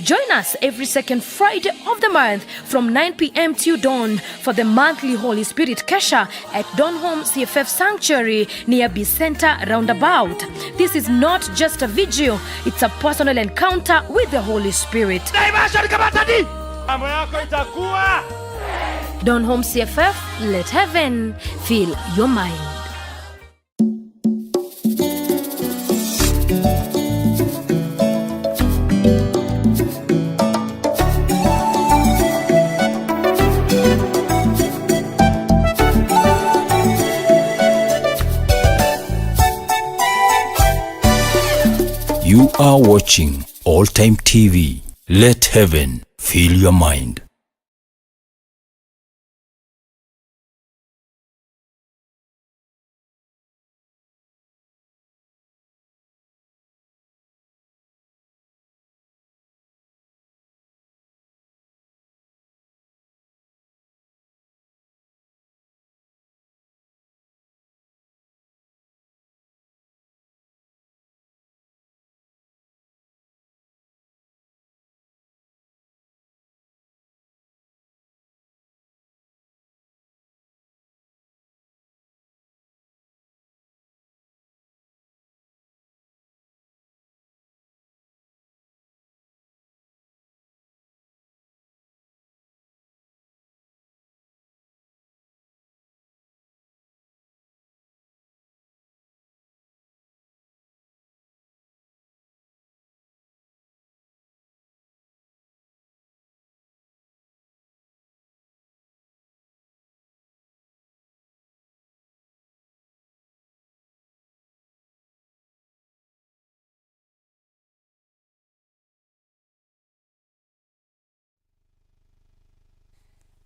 Join us every second Friday of the month from 9 p.m. till dawn for the monthly Holy Spirit Kesha at Donholm CFF Sanctuary near B Center Roundabout. This is not just a vigil, it's a personal encounter with the Holy Spirit. Diversion kamata di. Mambo yako itakuwa. Donholm CFF, let heaven fill your mind. You are watching All Time TV. Let heaven fill your mind.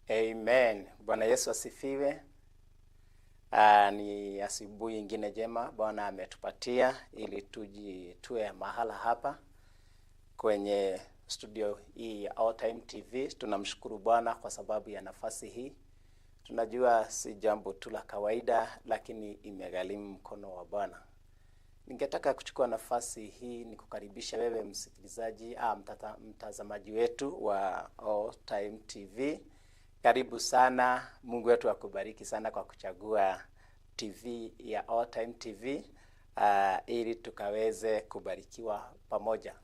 Amen. Bwana Yesu asifiwe. Ni asubuhi ingine njema Bwana ametupatia ili tujitue mahala hapa kwenye studio hii ya All Time TV. Tunamshukuru Bwana kwa sababu ya nafasi hii. Tunajua si jambo tu la kawaida, lakini imegharimu mkono wa Bwana. Ningetaka kuchukua nafasi hii nikukaribisha wewe msikilizaji, mtazamaji wetu wa All Time TV. Karibu sana. Mungu wetu akubariki sana kwa kuchagua TV ya All Time TV ili tukaweze kubarikiwa pamoja.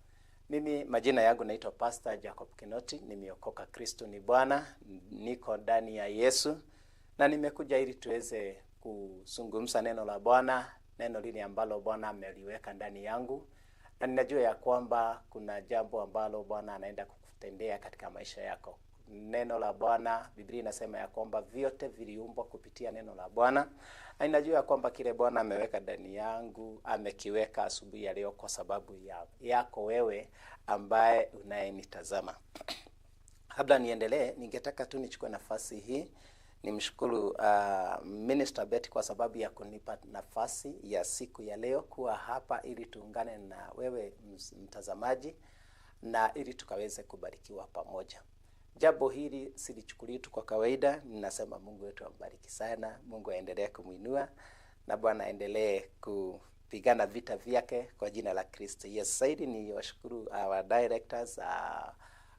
Mimi majina yangu naitwa Pastor Jacob Kinoti, nimeokoka, Kristo ni Bwana, niko ndani ya Yesu na nimekuja ili tuweze kuzungumza neno la Bwana, neno lile ambalo Bwana ameliweka ndani yangu, na ninajua ya kwamba kuna jambo ambalo Bwana anaenda kukutendea katika maisha yako. Neno la Bwana, Biblia inasema ya kwamba vyote viliumbwa kupitia neno la Bwana, na ninajua ya kwamba kile Bwana ameweka ndani yangu amekiweka asubuhi ya leo kwa sababu yako wewe ambaye unayenitazama. Kabla niendelee, ningetaka tu nichukue nafasi hii nimshukuru Minister Betty kwa sababu ya kunipa nafasi ya siku ya leo kuwa hapa ili tuungane na wewe mtazamaji na ili tukaweze kubarikiwa pamoja. Jambo hili silichukulii tu kwa kawaida, ninasema Mungu wetu ambariki sana, Mungu aendelee kumuinua na Bwana aendelee kupigana vita vyake kwa jina la Kristo. Yes, zaidi ni washukuru our directors,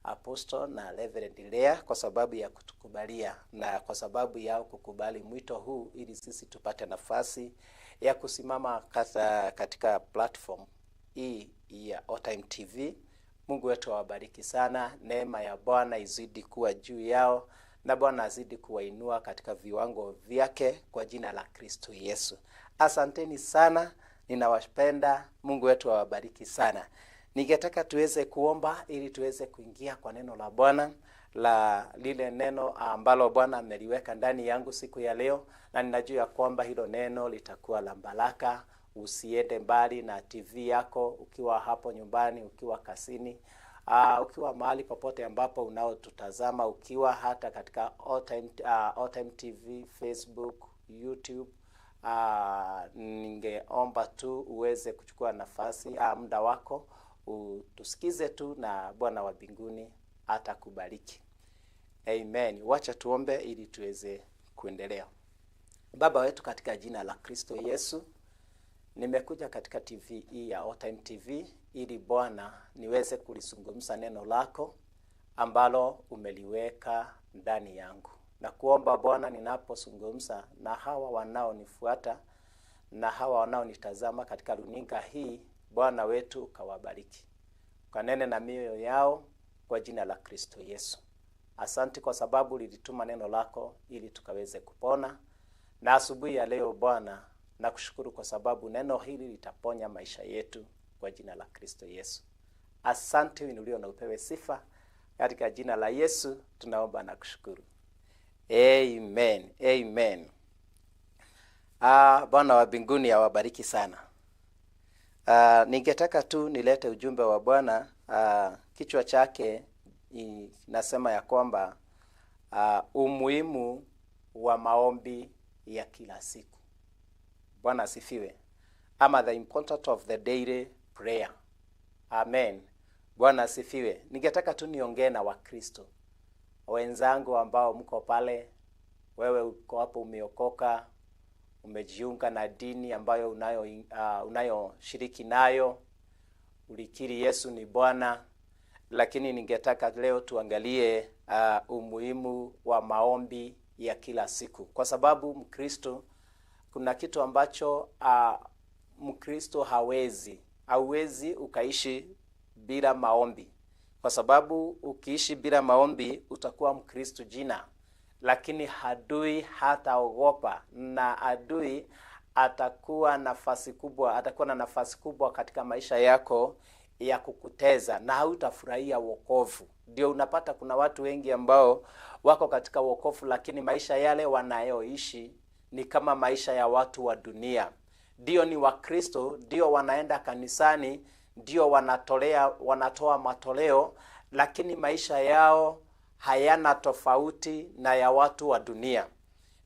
Apostle na Reverend Lea kwa sababu ya kutukubalia na kwa sababu yao kukubali mwito huu ili sisi tupate nafasi ya kusimama katika platform hii ya All Time TV. Mungu wetu awabariki sana, neema ya Bwana izidi kuwa juu yao na Bwana azidi kuwainua katika viwango vyake kwa jina la Kristo Yesu. Asanteni sana, ninawapenda. Mungu wetu awabariki sana. Ningetaka tuweze kuomba ili tuweze kuingia kwa neno la Bwana, la lile neno ambalo Bwana ameliweka ndani yangu siku ya leo, na ninajua kwamba hilo neno litakuwa la baraka. Usiende mbali na TV yako, ukiwa hapo nyumbani, ukiwa kazini, ukiwa mahali popote ambapo unaotutazama, ukiwa hata katika All Time TV, Facebook, YouTube. Ningeomba tu uweze kuchukua nafasi, muda wako utusikize tu, na Bwana wa mbinguni atakubariki. Amen. Wacha tuombe ili tuweze kuendelea. Baba wetu katika jina la Kristo Yesu, Nimekuja katika TV hii ya All Time TV ili Bwana niweze kulizungumza neno lako ambalo umeliweka ndani yangu. Na kuomba Bwana, ninapozungumza na hawa wanaonifuata na hawa wanaonitazama katika runinga hii, Bwana wetu ukawabariki, ukanene na mioyo yao kwa jina la Kristo Yesu. Asante kwa sababu lilituma neno lako ili tukaweze kupona. Na asubuhi ya leo Bwana, nakushukuru kwa sababu neno hili litaponya maisha yetu kwa jina la Kristo Yesu. Asante, uinuliwe na upewe sifa. Katika jina la Yesu tunaomba na kushukuru. Amen. Amen. Bwana wa mbinguni awabariki sana. Ningetaka tu nilete ujumbe wa Bwana. Kichwa chake nasema ya kwamba umuhimu wa maombi ya kila siku. Bwana asifiwe. Ama the importance of the daily prayer. Amen. Bwana asifiwe. Ningetaka tu niongee na Wakristo wenzangu ambao mko pale, wewe uko hapo umeokoka, umejiunga na dini ambayo unayoshiriki nayo, ulikiri Yesu ni Bwana, lakini ningetaka leo tuangalie umuhimu wa maombi ya kila siku. Kwa sababu Mkristo, kuna kitu ambacho Mkristo hauwezi ukaishi bila maombi. Kwa sababu ukiishi bila maombi utakuwa Mkristo jina, lakini adui hataogopa, na adui atakuwa na nafasi kubwa katika maisha yako ya kukuteza, na hautafurahia wokovu. Ndio unapata kuna watu wengi ambao wako katika wokovu, lakini maisha yale wanayoishi ni kama maisha ya watu wa dunia. Ndio ni Wakristo, ndio wanaenda kanisani, ndio wanatoa matoleo, lakini maisha yao hayana tofauti na ya watu wa dunia.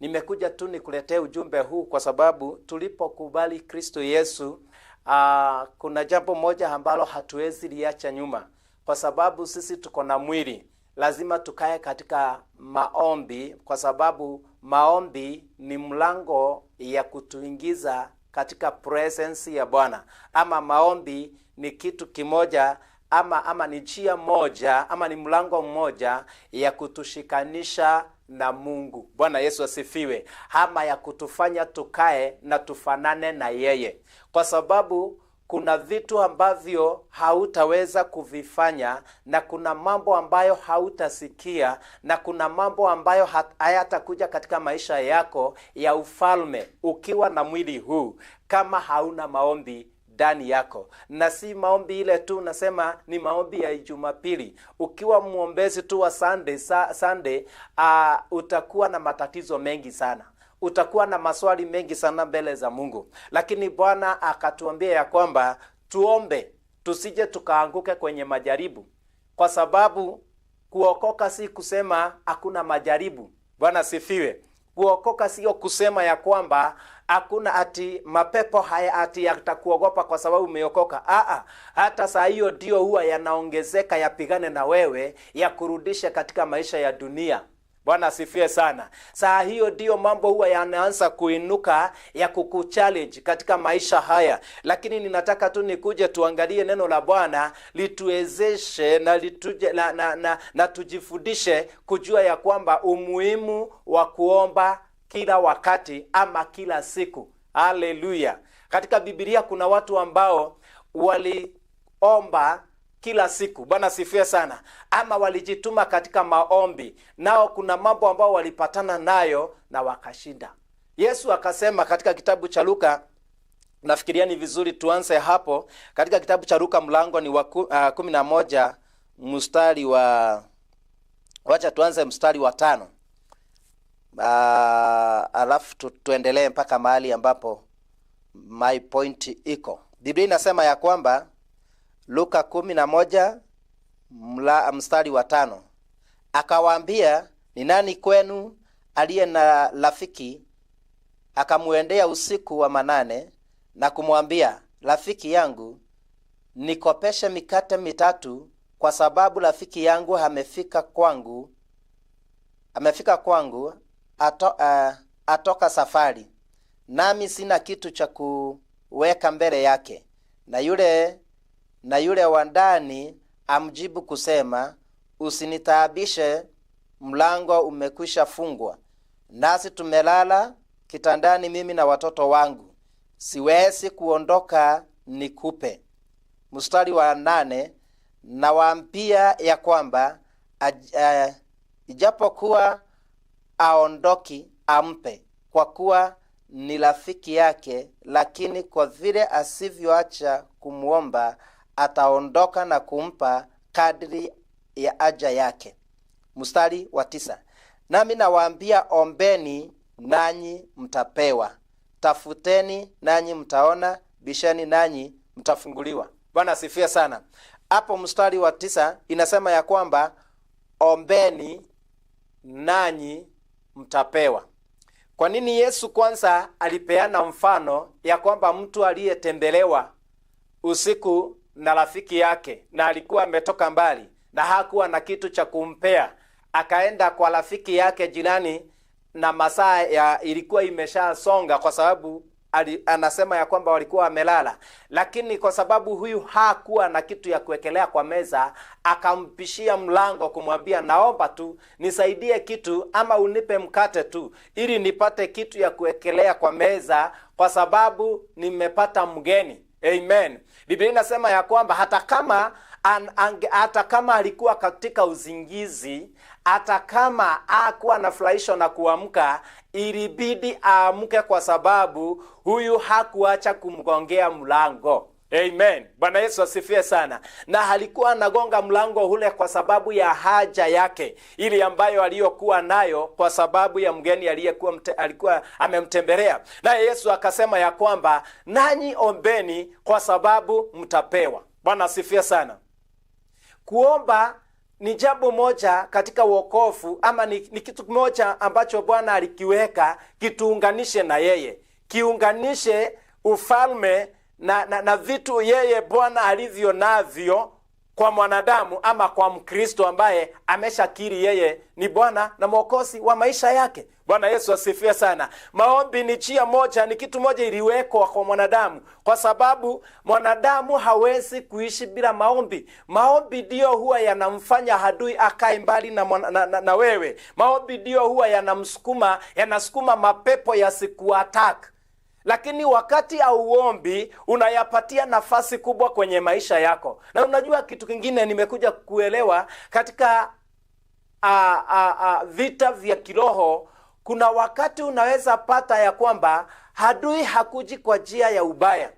Nimekuja tu nikuletee ujumbe huu kwa sababu tulipokubali Kristo Yesu, kuna jambo moja ambalo hatuwezi liacha nyuma. Kwa sababu sisi tuko na mwili, lazima tukae katika maombi, kwa sababu maombi ni mlango ya kutuingiza katika presence ya Bwana. Ama maombi ni kitu kimoja, ama ni njia moja, ama ni mlango mmoja ya kutushikanisha na Mungu. Bwana Yesu asifiwe. Ama ya kutufanya tukae na tufanane na yeye. Kwa sababu kuna vitu ambavyo hautaweza kuvifanya, na kuna mambo ambayo hautasikia, na kuna mambo ambayo hayatakuja katika maisha yako ya ufalme ukiwa na mwili huu kama hauna maombi ndani yako. Na si maombi ile tu nasema ni maombi ya Jumapili. Ukiwa muombezi tu wa Sunday, utakuwa na matatizo mengi sana. Utakuwa na maswali mengi sana mbele za Mungu. Lakini Bwana akatuambia ya kwamba tuombe tusije tukaanguke kwenye majaribu. Kwa sababu kuokoka si kusema hakuna majaribu. Bwana sifiwe. Kuokoka sio kusema ya kwamba hakuna ati mapepo haya ati yatakuogopa kwa sababu umeokoka. Hata saa hiyo ndio huwa yanaongezeka yapigane na wewe, ya kurudisha katika maisha ya dunia. Bwana asifiwe sana. Saa hiyo ndio mambo huwa yanaanza kuinuka ya kukuchallenge katika maisha haya. Lakini ninataka tu nikuje tuangalie neno la Bwana lituwezeshe na lituje na tujifundishe kujua ya kwamba umuhimu wa kuomba kila wakati ama kila siku. Haleluya. Katika Biblia kuna watu ambao waliomba kila siku. Bwana sifiwe sana. Ama walijituma katika maombi. Nao kuna mambo ambao walipatana nayo na wakashinda. Yesu akasema katika kitabu cha Luka, nafikiria ni vizuri tuanze hapo. Katika kitabu cha Luka mlango ni wa 11 mstari wa, wacha tuanze mstari wa 5. Alafu tuendelee mpaka mahali ambapo my point iko. Biblia inasema ya kwamba Luka 11 mstari wa 5, akawaambia, ni nani kwenu aliye na rafiki akamuendea usiku wa manane na kumwambia, rafiki yangu nikopeshe mikate mitatu, kwa sababu rafiki yangu amefika kwangu atoka safari, nami sina kitu cha weka mbele yake. Na yule wa ndani amjibu kusema, usinitaabishe, mlango umekwisha fungwa, nasi tumelala kitandani, mimi na watoto wangu, siwezi kuondoka nikupe. Mstari wa 8, nawaambia ya kwamba ijapokuwa aondoki ampe, kwa kuwa ni rafiki yake, lakini kwa vile asivyoacha kumuomba, ataondoka na kumpa kadri ya haja yake. Mstari wa 9, nami nawaambia, ombeni nanyi mtapewa, tafuteni nanyi mtaona, bisheni nanyi mtafunguliwa. Bwana asifiwe sana. Hapo mstari wa 9 inasema ya kwamba ombeni nanyi mtapewa. Kwa nini Yesu kwanza alipeana mfano ya kwamba mtu aliyetembelewa usiku na rafiki yake na alikuwa ametoka mbali na hakuwa na kitu cha kumpea, akaenda kwa rafiki yake jirani na masaa ya ilikuwa imeshasonga, kwa sababu anasema ya kwamba walikuwa wamelala, lakini kwa sababu huyu hakuwa na kitu ya kuwekelea kwa meza, akampishia mlango kumwambia, naomba tu nisaidie kitu ama unipe mkate tu ili nipate kitu ya kuwekelea kwa meza, kwa sababu nimepata mgeni. Amen. Biblia inasema ya kwamba hata kama alikuwa katika uzingizi, hata kama hakuwa anafurahishwa na kuamka, ilibidi aamke kwa sababu huyu hakuacha kumgongea mlango. Amen. Bwana Yesu asifiwe sana. Na alikuwa anagonga mlango ule kwa sababu ya haja yake ili ambayo aliyokuwa nayo, kwa sababu ya mgeni aliyekuwa alikuwa amemtembelea. Naye Yesu akasema ya kwamba nanyi ombeni kwa sababu mtapewa. Bwana asifiwe sana. Kuomba ni jambo moja katika wokovu, ama ni kitu kimoja ambacho Bwana alikiweka kituunganishe na yeye, kiunganishe ufalme na vitu yeye Bwana alivyo navyo kwa mwanadamu ama kwa Mkristo ambaye ameshakiri yeye ni Bwana na Mwokozi wa maisha yake. Bwana Yesu asifiwe sana. Maombi ni njia moja, ni kitu moja iliwekwa kwa mwanadamu, kwa sababu mwanadamu hawezi kuishi bila maombi. Maombi ndio huwa yanamfanya adui akae mbali na wewe. Maombi ndio huwa yanasukuma mapepo yasikuattack. Lakini wakati hauombi unayapatia nafasi kubwa kwenye maisha yako. Na unajua kitu kingine nimekuja kuelewa katika vita vya kiroho, kuna wakati unaweza pata ya kwamba adui hakuji kwa njia ya ubaya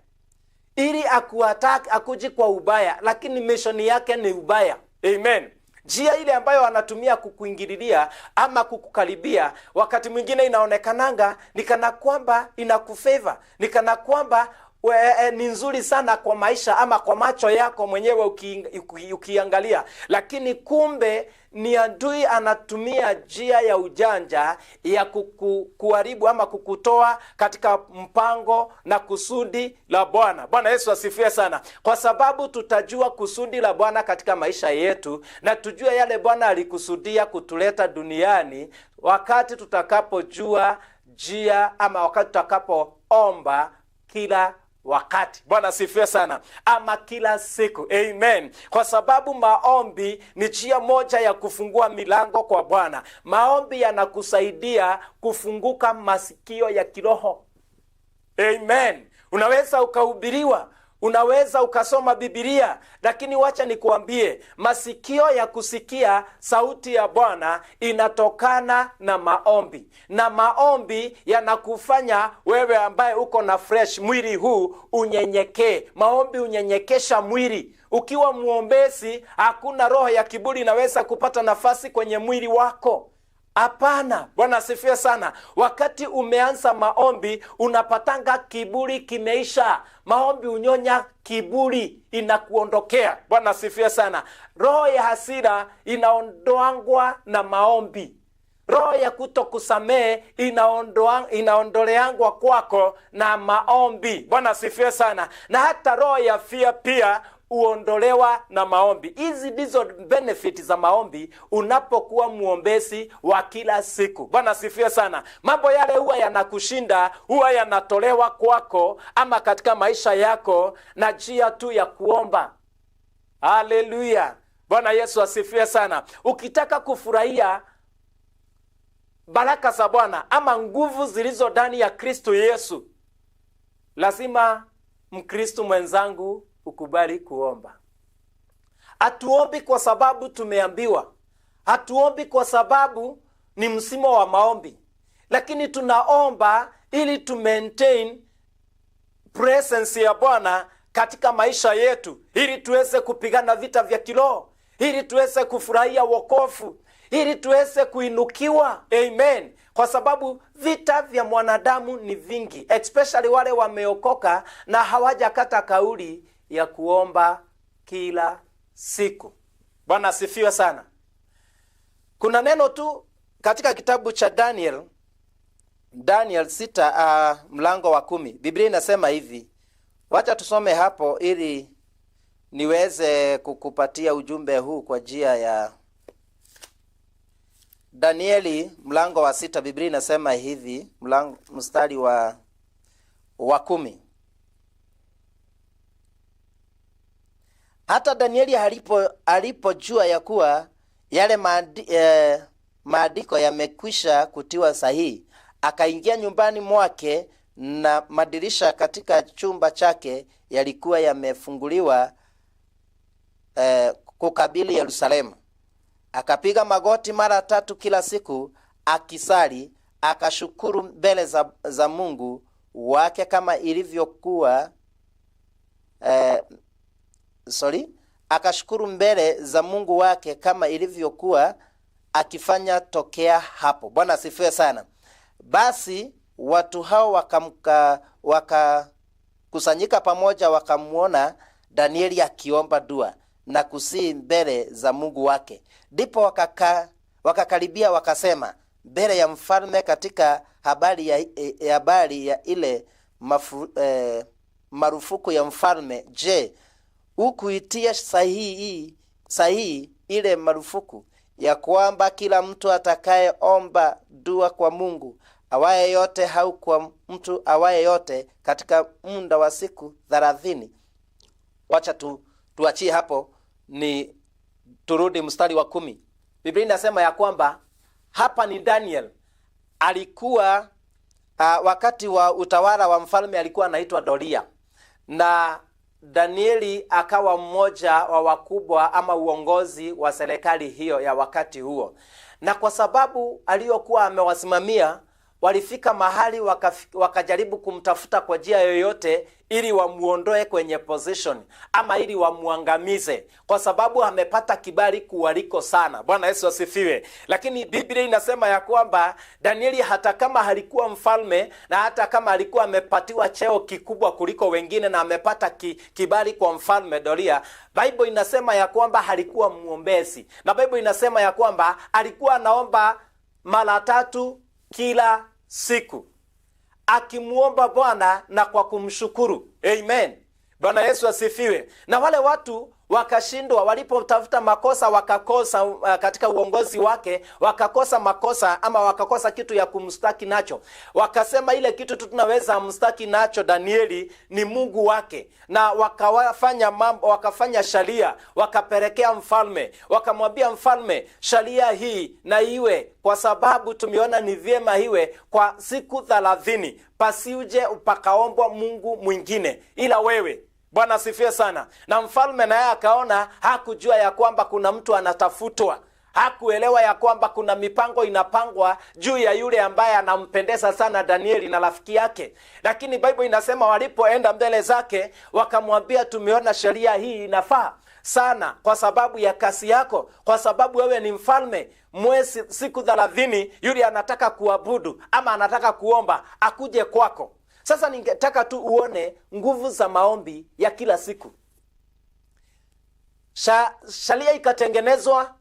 ili akuattack, hakuji kwa ubaya, lakini mission yake ni ubaya. Amen. Njia ile ambayo anatumia kukuingililia ama kukukaribia, wakati mwingine inaonekananga ni kana kwamba inakufavor, ni kana kwamba ni nzuri sana kwa maisha ama kwa macho yako mwenyewe ukiangalia, lakini kumbe ni adui anatumia njia ya ujanja ya kuharibu ama kukutoa katika mpango na kusudi la Bwana. Bwana Yesu asifiwe sana. Kwa sababu tutajua kusudi la Bwana katika maisha yetu na tujue yale Bwana alikusudia kutuleta duniani wakati tutakapojua njia ama wakati tutakapoomba kila wakati. Bwana asifiwe sana, ama kila siku. Amen. Kwa sababu maombi ni njia moja ya kufungua milango kwa Bwana. Maombi yanakusaidia kufunguka masikio ya kiroho. Amen. Unaweza ukahubiriwa, unaweza ukasoma Biblia, lakini wacha nikuambie, masikio ya kusikia sauti ya Bwana inatokana na maombi. Na maombi yanakufanya wewe ambaye uko na fresh mwili huu unyenyekee. Maombi unyenyekesha mwili. Ukiwa muombezi, hakuna roho ya kiburi inaweza kupata nafasi kwenye mwili wako. Hapana. Bwana asifiwe sana. Wakati umeanza maombi, unapatanga kiburi kimeisha. Maombi unyonya kiburi, inakuondokea. Bwana asifiwe sana. Roho ya hasira inaondoangwa na maombi. Roho ya kutokusamehe inaondoleangwa kwako na maombi. Bwana asifiwe sana. Na hata roho ya fear pia huondolewa na maombi. Hizi ndizo benefit za maombi unapokuwa muombezi wa kila siku. Bwana asifiwe sana. Mambo yale huwa yanakushinda, huwa yanatolewa kwako ama katika maisha yako na njia tu ya kuomba. Haleluya! Bwana Yesu asifiwe sana. Ukitaka kufurahia baraka za Bwana ama nguvu zilizo ndani ya Kristo Yesu, lazima Mkristo mwenzangu ukubali kuomba. Hatuombi kwa sababu tumeambiwa, hatuombi kwa sababu ni msimo wa maombi, lakini tunaomba ili tu maintain presence ya Bwana katika maisha yetu, ili tuweze kupigana vita vya kiroho, ili tuweze kufurahia wokovu, ili tuweze kuinukiwa. Amen. Kwa sababu vita vya mwanadamu ni vingi, especially wale wameokoka na hawajakata kauli ya kuomba kila siku. Bwana asifiwe sana. Kuna neno tu katika kitabu cha Daniel, Daniel 6 mlango wa 10. Biblia inasema hivi. Wacha tusome hapo ili niweze kukupatia ujumbe huu kwa njia ya Danieli mlango wa 6. Biblia inasema hivi, mlango mstari wa 10. Hata Danieli alipojua ya kuwa yale maandiko yamekwisha kutiwa sahihi, akaingia nyumbani mwake, na madirisha katika chumba chake yalikuwa yamefunguliwa kukabili Yerusalemu. Akapiga magoti mara 3 kila siku akisali, akashukuru mbele za Mungu wake kama ilivyokuwa akashukuru mbele za Mungu wake kama ilivyokuwa akifanya tokea hapo. Bwana asifiwe sana. Basi watu hao wakakusanyika pamoja, wakamuona Danieli akiomba dua na kusihi mbele za Mungu wake. Ndipo wakakaribia wakasema mbele ya mfalme katika habari ya ile marufuku ya mfalme, je, hukuitia sahihi ile marufuku ya kwamba kila mtu atakayeomba dua kwa Mungu awaye yote au kwa mtu awaye yote katika muda wa siku 30? Wacha tuachie hapo, ni turudi mstari wa 10. Biblia inasema ya kwamba hapa ni Daniel alikuwa wakati wa utawala wa mfalme alikuwa anaitwa Doria, na Danieli akawa mmoja wa wakubwa ama uongozi wa serikali hiyo ya wakati huo. Na kwa sababu aliyokuwa amewasimamia, walifika mahali wakajaribu kumtafuta kwa njia yoyote ili wamuondoe kwenye position ama ili wamuangamize, kwa sababu amepata kibali kuwaliko sana. Bwana Yesu asifiwe. Lakini Biblia inasema ya kwamba Danieli hata kama alikuwa mfalme na hata kama alikuwa amepatiwa cheo kikubwa kuliko wengine na amepata kibali kwa mfalme Doria, Bible inasema ya kwamba alikuwa muombezi, na Bible inasema ya kwamba alikuwa anaomba mara 3 kila siku, akimuomba Bwana na kwa kumshukuru. Amen. Bwana Yesu asifiwe. Na wale watu wakashindwa, walipotafuta makosa wakakosa katika uongozi wake, wakakosa makosa ama wakakosa kitu ya kumstaki nacho. Wakasema ile kitu tu tunaweza mstaki nacho Danieli ni Mungu wake. Na wakafanya mambo, wakafanya sharia, wakapelekea mfalme, wakamwambia mfalme, sharia hii na iwe, kwa sababu tumeona ni vyema iwe kwa siku 30, pasiuje upakaombwa Mungu mwingine ila wewe. Bwana asifiwe sana. Na mfalme naye akaona, hakujua ya kwamba kuna mtu anatafutwa, hakuelewa ya kwamba kuna mipango inapangwa juu ya yule ambaye anampendeza sana Danieli na rafiki yake. Lakini Bible inasema walipoenda mbele zake wakamwambia, tumeona sheria hii inafaa sana kwa sababu ya kasi yako, kwa sababu wewe ni mfalme. Mwezi siku 30 yule anataka kuabudu ama anataka kuomba akuje kwako. Sasa ningetaka tu uone nguvu za maombi ya kila siku. Sharia ikatengenezwa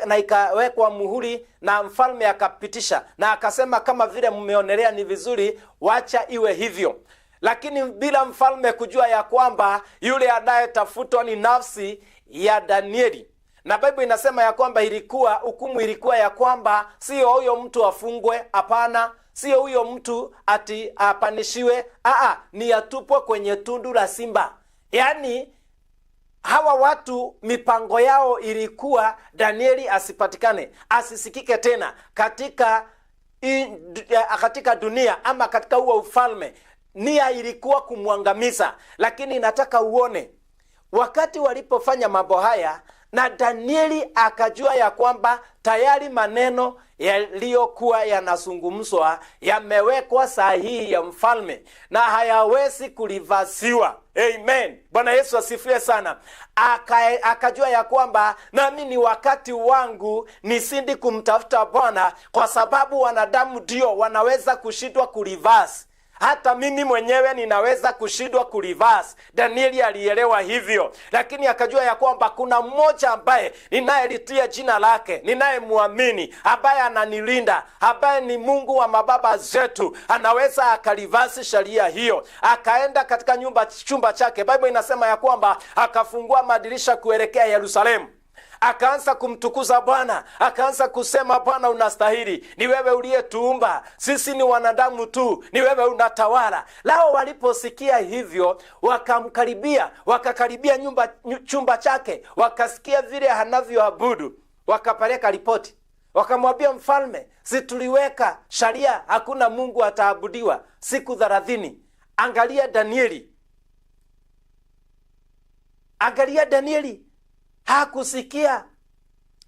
na ikawekwa muhuri na mfalme akapitisha, na akasema kama vile mmeonelea ni vizuri, wacha iwe hivyo. lakini bila mfalme kujua ya kwamba yule anayetafutwa ni nafsi ya Danieli. Na Biblia inasema ya kwamba ilikuwa hukumu, ilikuwa ya kwamba sio huyo mtu afungwe, hapana, sio huyo mtu ati apanishiwe, aa, ni atupwe kwenye tundu la simba. Yaani hawa watu mipango yao ilikuwa Danieli asipatikane, asisikike tena katika katika dunia ama katika huo ufalme. Nia ilikuwa kumwangamiza, lakini nataka uone wakati walipofanya mambo haya na Danieli akajua ya kwamba tayari maneno yaliyokuwa yanazungumzwa yamewekwa sahihi ya mfalme na hayawezi kulivasiwa. Amen. Bwana Yesu asifiwe sana. Akajua ya kwamba nami ni wakati wangu nisindi kumtafuta Bwana, kwa sababu wanadamu ndio wanaweza kushindwa kulivasi hata mimi mwenyewe ninaweza kushindwa kulivasi. Danieli alielewa hivyo, lakini akajua ya kwamba kuna mmoja ambaye ninayelitia jina lake, ninayemwamini, ambaye ananilinda, ambaye ni Mungu wa mababa zetu, anaweza akalivasi sheria hiyo. Akaenda katika nyumba chumba chake, Biblia inasema ya kwamba akafungua madirisha kuelekea Yerusalemu, akaanza kumtukuza Bwana, akaanza kusema, Bwana unastahili, ni wewe uliyetuumba, sisi ni wanadamu tu, ni wewe unatawala. Lao waliposikia hivyo, wakamkaribia, wakakaribia nyumba chumba chake, wakasikia vile anavyoabudu, wakapeleka ripoti, wakamwambia mfalme, si tuliweka sharia, hakuna Mungu ataabudiwa siku 30. Angalia Danieli, angalia Danieli hakusikia,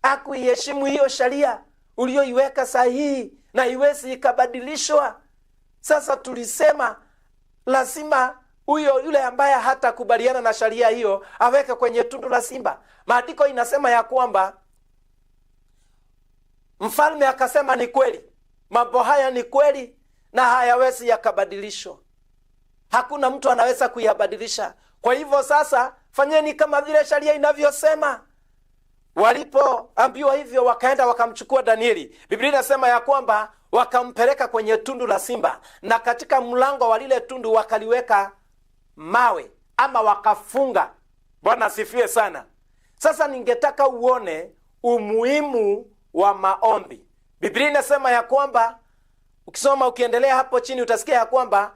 hakuiheshimu hiyo sharia uliyoiweka sahihi, na iwezi ikabadilishwa. Sasa tulisema lazima huyo yule ambaye hatakubaliana na sharia hiyo aweke kwenye tundu la simba. Maandiko inasema ya kwamba mfalme akasema, ni kweli, mambo haya ni kweli na hayawezi yakabadilishwa, hakuna mtu anaweza kuyabadilisha. Kwa hivyo sasa fanyeni kama vile sharia inavyosema. Walipoambiwa hivyo, wakaenda wakamchukua Danieli. Biblia inasema ya kwamba wakampeleka kwenye tundu la simba, na katika mlango wa lile tundu wakaliweka mawe ama wakafunga. Bwana asifiwe sana. Sasa ningetaka uone umuhimu wa maombi. Biblia inasema ya kwamba ukisoma ukiendelea hapo chini utasikia ya kwamba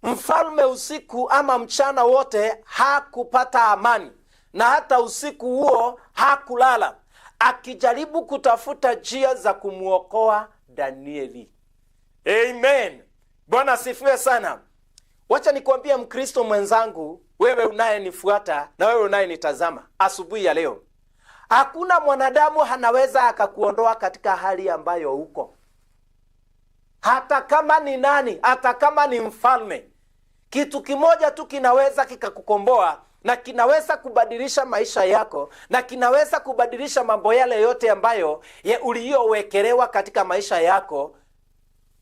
mfalme usiku ama mchana wote hakupata amani, na hata usiku huo hakulala, akijaribu kutafuta njia za kumwokoa Danieli. Amen. Bwana asifiwe sana. Wacha nikwambie Mkristo mwenzangu, wewe unayenifuata na wewe unayenitazama asubuhi ya leo, hakuna mwanadamu anaweza akakuondoa katika hali ambayo uko, hata kama ni nani, hata kama ni mfalme. Kitu kimoja tu kinaweza kikakukomboa na kinaweza kubadilisha maisha yako na kinaweza kubadilisha mambo yale yote ambayo uliyowekelewa katika maisha yako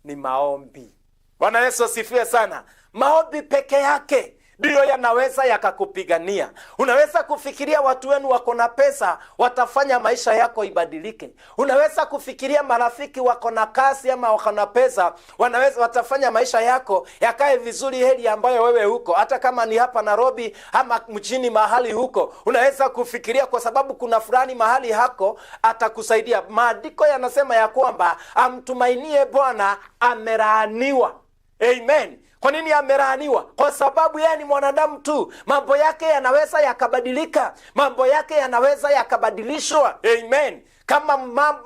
ni maombi. Bwana Yesu asifiwe sana. Maombi peke yake ndiyo yanaweza yakakupigania. Unaweza kufikiria watu wenu wako na pesa watafanya maisha yako ibadilike. Unaweza kufikiria marafiki wako na kazi ama wako na pesa wanaweza watafanya maisha yako yakae vizuri, heli ambayo wewe huko, hata kama ni hapa Nairobi ama mjini mahali huko. Unaweza kufikiria kwa sababu kuna fulani mahali hako atakusaidia. Maandiko yanasema ya kwamba amtumainie Bwana amelaaniwa. Amen. Kwa nini amelaaniwa? Kwa sababu yeye ni mwanadamu tu, mambo yake yanaweza yakabadilika, mambo yake yanaweza yakabadilishwa. Amen.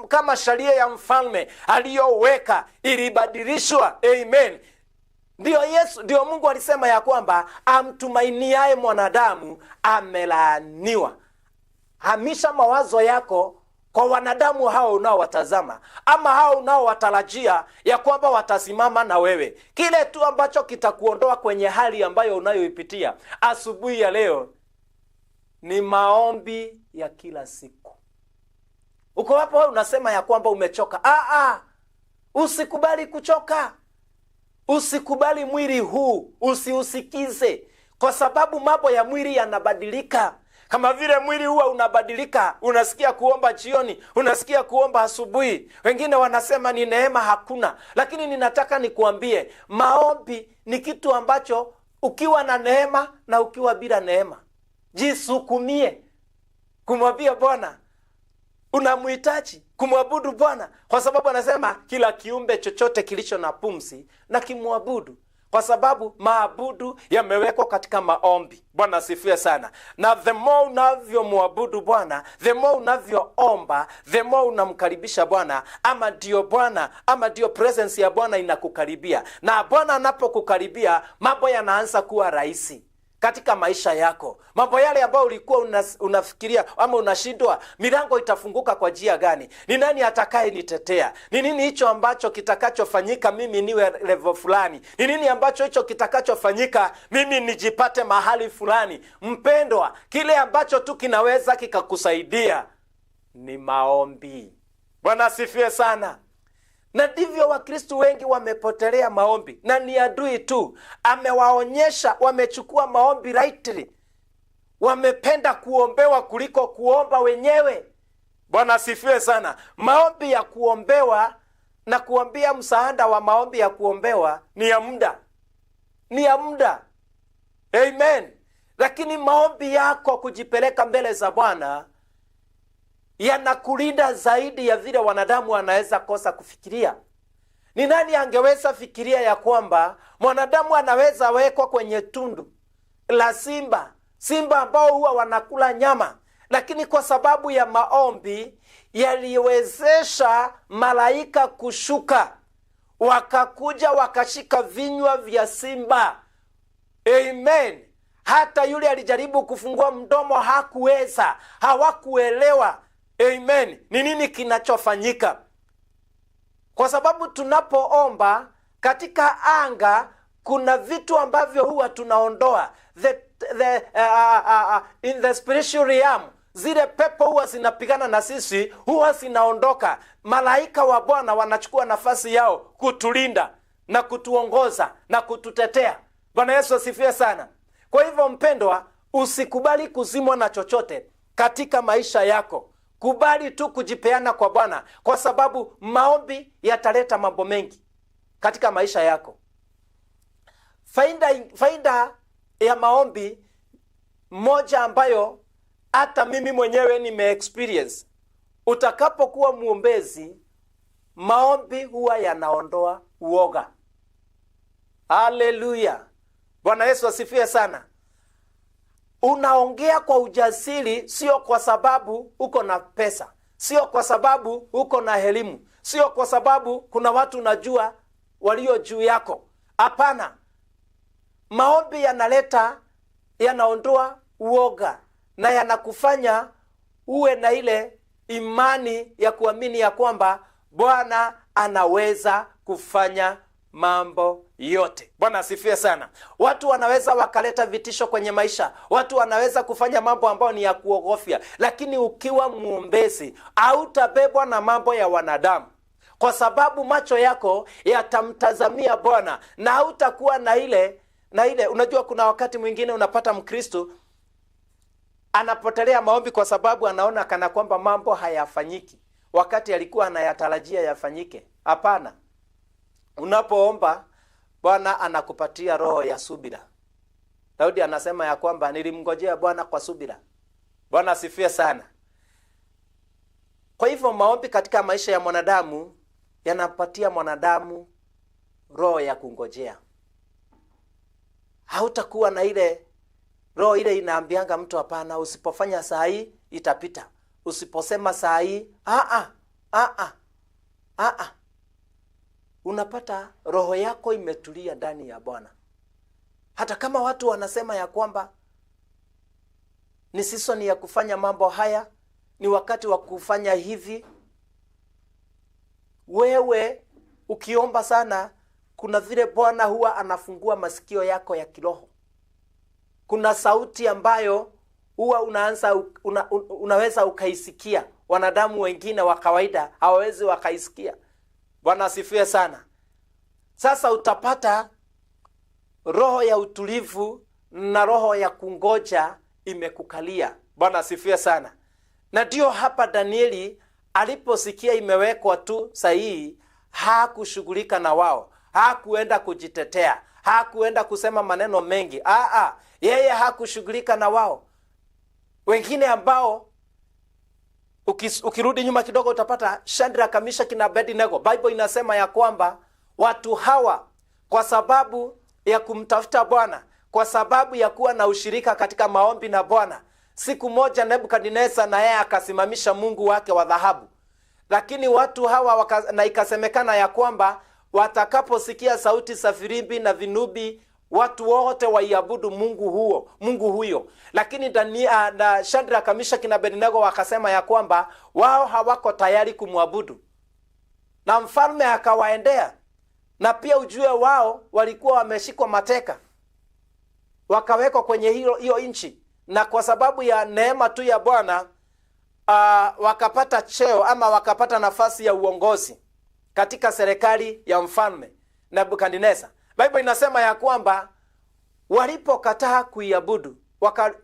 Kama sheria ya mfalme aliyoweka ilibadilishwa. Amen. Ndiyo Yesu, ndiyo Mungu alisema ya kwamba amtumainiaye mwanadamu amelaaniwa. Hamisha mawazo yako kwa wanadamu hao unaowatazama ama hao unaowatarajia ya kwamba watasimama na wewe. Kile tu ambacho kitakuondoa kwenye hali ambayo unayoipitia asubuhi ya leo ni maombi ya kila siku. Uko hapo wewe unasema ya kwamba umechoka. Usikubali kuchoka. Usikubali mwili huu, usiusikize, kwa sababu mambo ya mwili yanabadilika. Kama vile mwili huwa unabadilika, unasikia kuomba jioni, unasikia kuomba asubuhi. Wengine wanasema ni neema hakuna, lakini ninataka nikuambie, maombi ni kitu ambacho ukiwa na neema na ukiwa bila neema, jisukumie kumwambia Bwana unamhitaji, kumwabudu Bwana, kwa sababu anasema kila kiumbe chochote kilicho na pumzi na kimwabudu, kwa sababu maabudu yamewekwa katika maombi. Bwana asifiwe sana. Na the more unavyomwabudu Bwana, the more unavyoomba, the more unamkaribisha Bwana, ama ndio Bwana, ama ndio presence ya Bwana inakukaribia. Na Bwana anapokukaribia, mambo yanaanza kuwa rahisi katika maisha yako. Mambo yale ambayo ulikuwa unafikiria ama unashindwa, milango itafunguka kwa njia gani? Ni nani atakaye nitetea? Ni nini hicho ambacho kitakachofanyika mimi niwe level fulani? Ni nini ambacho hicho kitakachofanyika mimi nijipate mahali fulani? Mpendwa, kile ambacho tu kinaweza kikakusaidia ni maombi. Bwana asifiwe sana. Na ndivyo Wakristo wengi wamepotelea maombi, na ni adui tu amewaonyesha. Wamechukua maombi lightly, wamependa kuombewa kuliko kuomba wenyewe. Bwana asifiwe sana. Maombi ya kuombewa na kuambia msaada wa maombi ya kuombewa ni ya muda, ni ya muda. Amen. Lakini maombi yako kujipeleka mbele za Bwana yanakulinda zaidi ya vile wanadamu wanaweza kosa kufikiria. Ni nani angeweza fikiria ya kwamba mwanadamu anaweza wekwa kwenye tundu la simba, simba ambao huwa wanakula nyama, lakini kwa sababu ya maombi yaliwezesha malaika kushuka, wakakuja wakashika vinywa vya simba. Amen. Hata yule alijaribu kufungua mdomo hakuweza, hawakuelewa. Amen. Ni nini kinachofanyika? Kwa sababu tunapoomba katika anga kuna vitu ambavyo huwa tunaondoa in the spiritual realm. Zile pepo huwa zinapigana na sisi, huwa zinaondoka. Malaika wa Bwana wanachukua nafasi yao kutulinda na kutuongoza na kututetea. Bwana Yesu asifiwe sana. Kwa hivyo mpendwa, usikubali kuzimwa na chochote katika maisha yako. Kubali tu kujipeana kwa Bwana, kwa sababu maombi yataleta mambo mengi katika maisha yako. Faida ya maombi moja ambayo hata mimi mwenyewe nime-experience, utakapokuwa muombezi, maombi huwa yanaondoa uoga. Haleluya! Bwana Yesu asifiwe sana. Unaongea kwa ujasiri, sio kwa sababu uko na pesa, sio kwa sababu uko na elimu, sio kwa sababu kuna watu unajua walio juu yako. Hapana, maombi yanaleta, yanaondoa uoga na yanakufanya uwe na ile imani ya kuamini ya kwamba Bwana anaweza kufanya mambo yote. Bwana asifiwe sana. Watu wanaweza wakaleta vitisho kwenye maisha, watu wanaweza kufanya mambo ambayo ni ya kuogofya, lakini ukiwa muombezi hautabebwa na mambo ya wanadamu, kwa sababu macho yako yatamtazamia Bwana na hautakuwa na ile na ile. Unajua, kuna wakati mwingine unapata Mkristo anapotelea maombi kwa sababu anaona kana kwamba mambo hayafanyiki wakati alikuwa anayatarajia yafanyike. Hapana. Unapoomba Bwana anakupatia roho ya subira. Daudi anasema ya kwamba nilimngojea Bwana kwa subira. Bwana asifiwe sana. Kwa hivyo maombi katika maisha ya mwanadamu yanapatia mwanadamu roho ya kungojea. Hautakuwa na ile roho ile inaambianga mtu hapana, usipofanya saa hii itapita, usiposema saa hii a a a a. Unapata roho yako imetulia ndani ya Bwana. Hata kama watu wanasema ya kwamba ni season ya kufanya mambo haya, ni wakati wa kufanya hivi, wewe ukiomba sana, kuna vile Bwana huwa anafungua masikio yako ya kiroho. Kuna sauti ambayo huwa unaweza ukaisikia, wanadamu wengine wa kawaida hawawezi wakaisikia. Bwana asifiwe sana. Sasa utapata roho ya utulivu na roho ya kungoja imekukalia. Bwana asifiwe sana. Na ndio hapa Danieli aliposikia imewekwa tu sahihi, hakushughulika na wao, hakuenda kujitetea, hakuenda kusema maneno mengi. Aa, yeye hakushughulika na wao. Wengine ambao ukirudi nyuma kidogo utapata Shadraka, Meshaki na Abednego. Bible inasema ya kwamba watu hawa kwa sababu ya kumtafuta Bwana, kwa sababu ya kuwa na ushirika katika maombi na Bwana, siku moja Nebukadneza na yeye akasimamisha mungu wake wa dhahabu, lakini watu hawa na ikasemekana ya kwamba watakaposikia sauti za filimbi na vinubi, watu wote waiabudu mungu huo, mungu huyo. Lakini na Shadraka, Meshaki na Abednego wakasema ya kwamba wao hawako tayari kumwabudu, na mfalme akawaendea. Na pia ujue wao walikuwa wameshikwa mateka wakawekwa kwenye hiyo nchi, na kwa sababu ya neema tu ya Bwana wakapata cheo ama wakapata nafasi ya uongozi katika serikali ya mfalme Nebukadneza. Bible inasema ya kwamba walipokataa kuiabudu,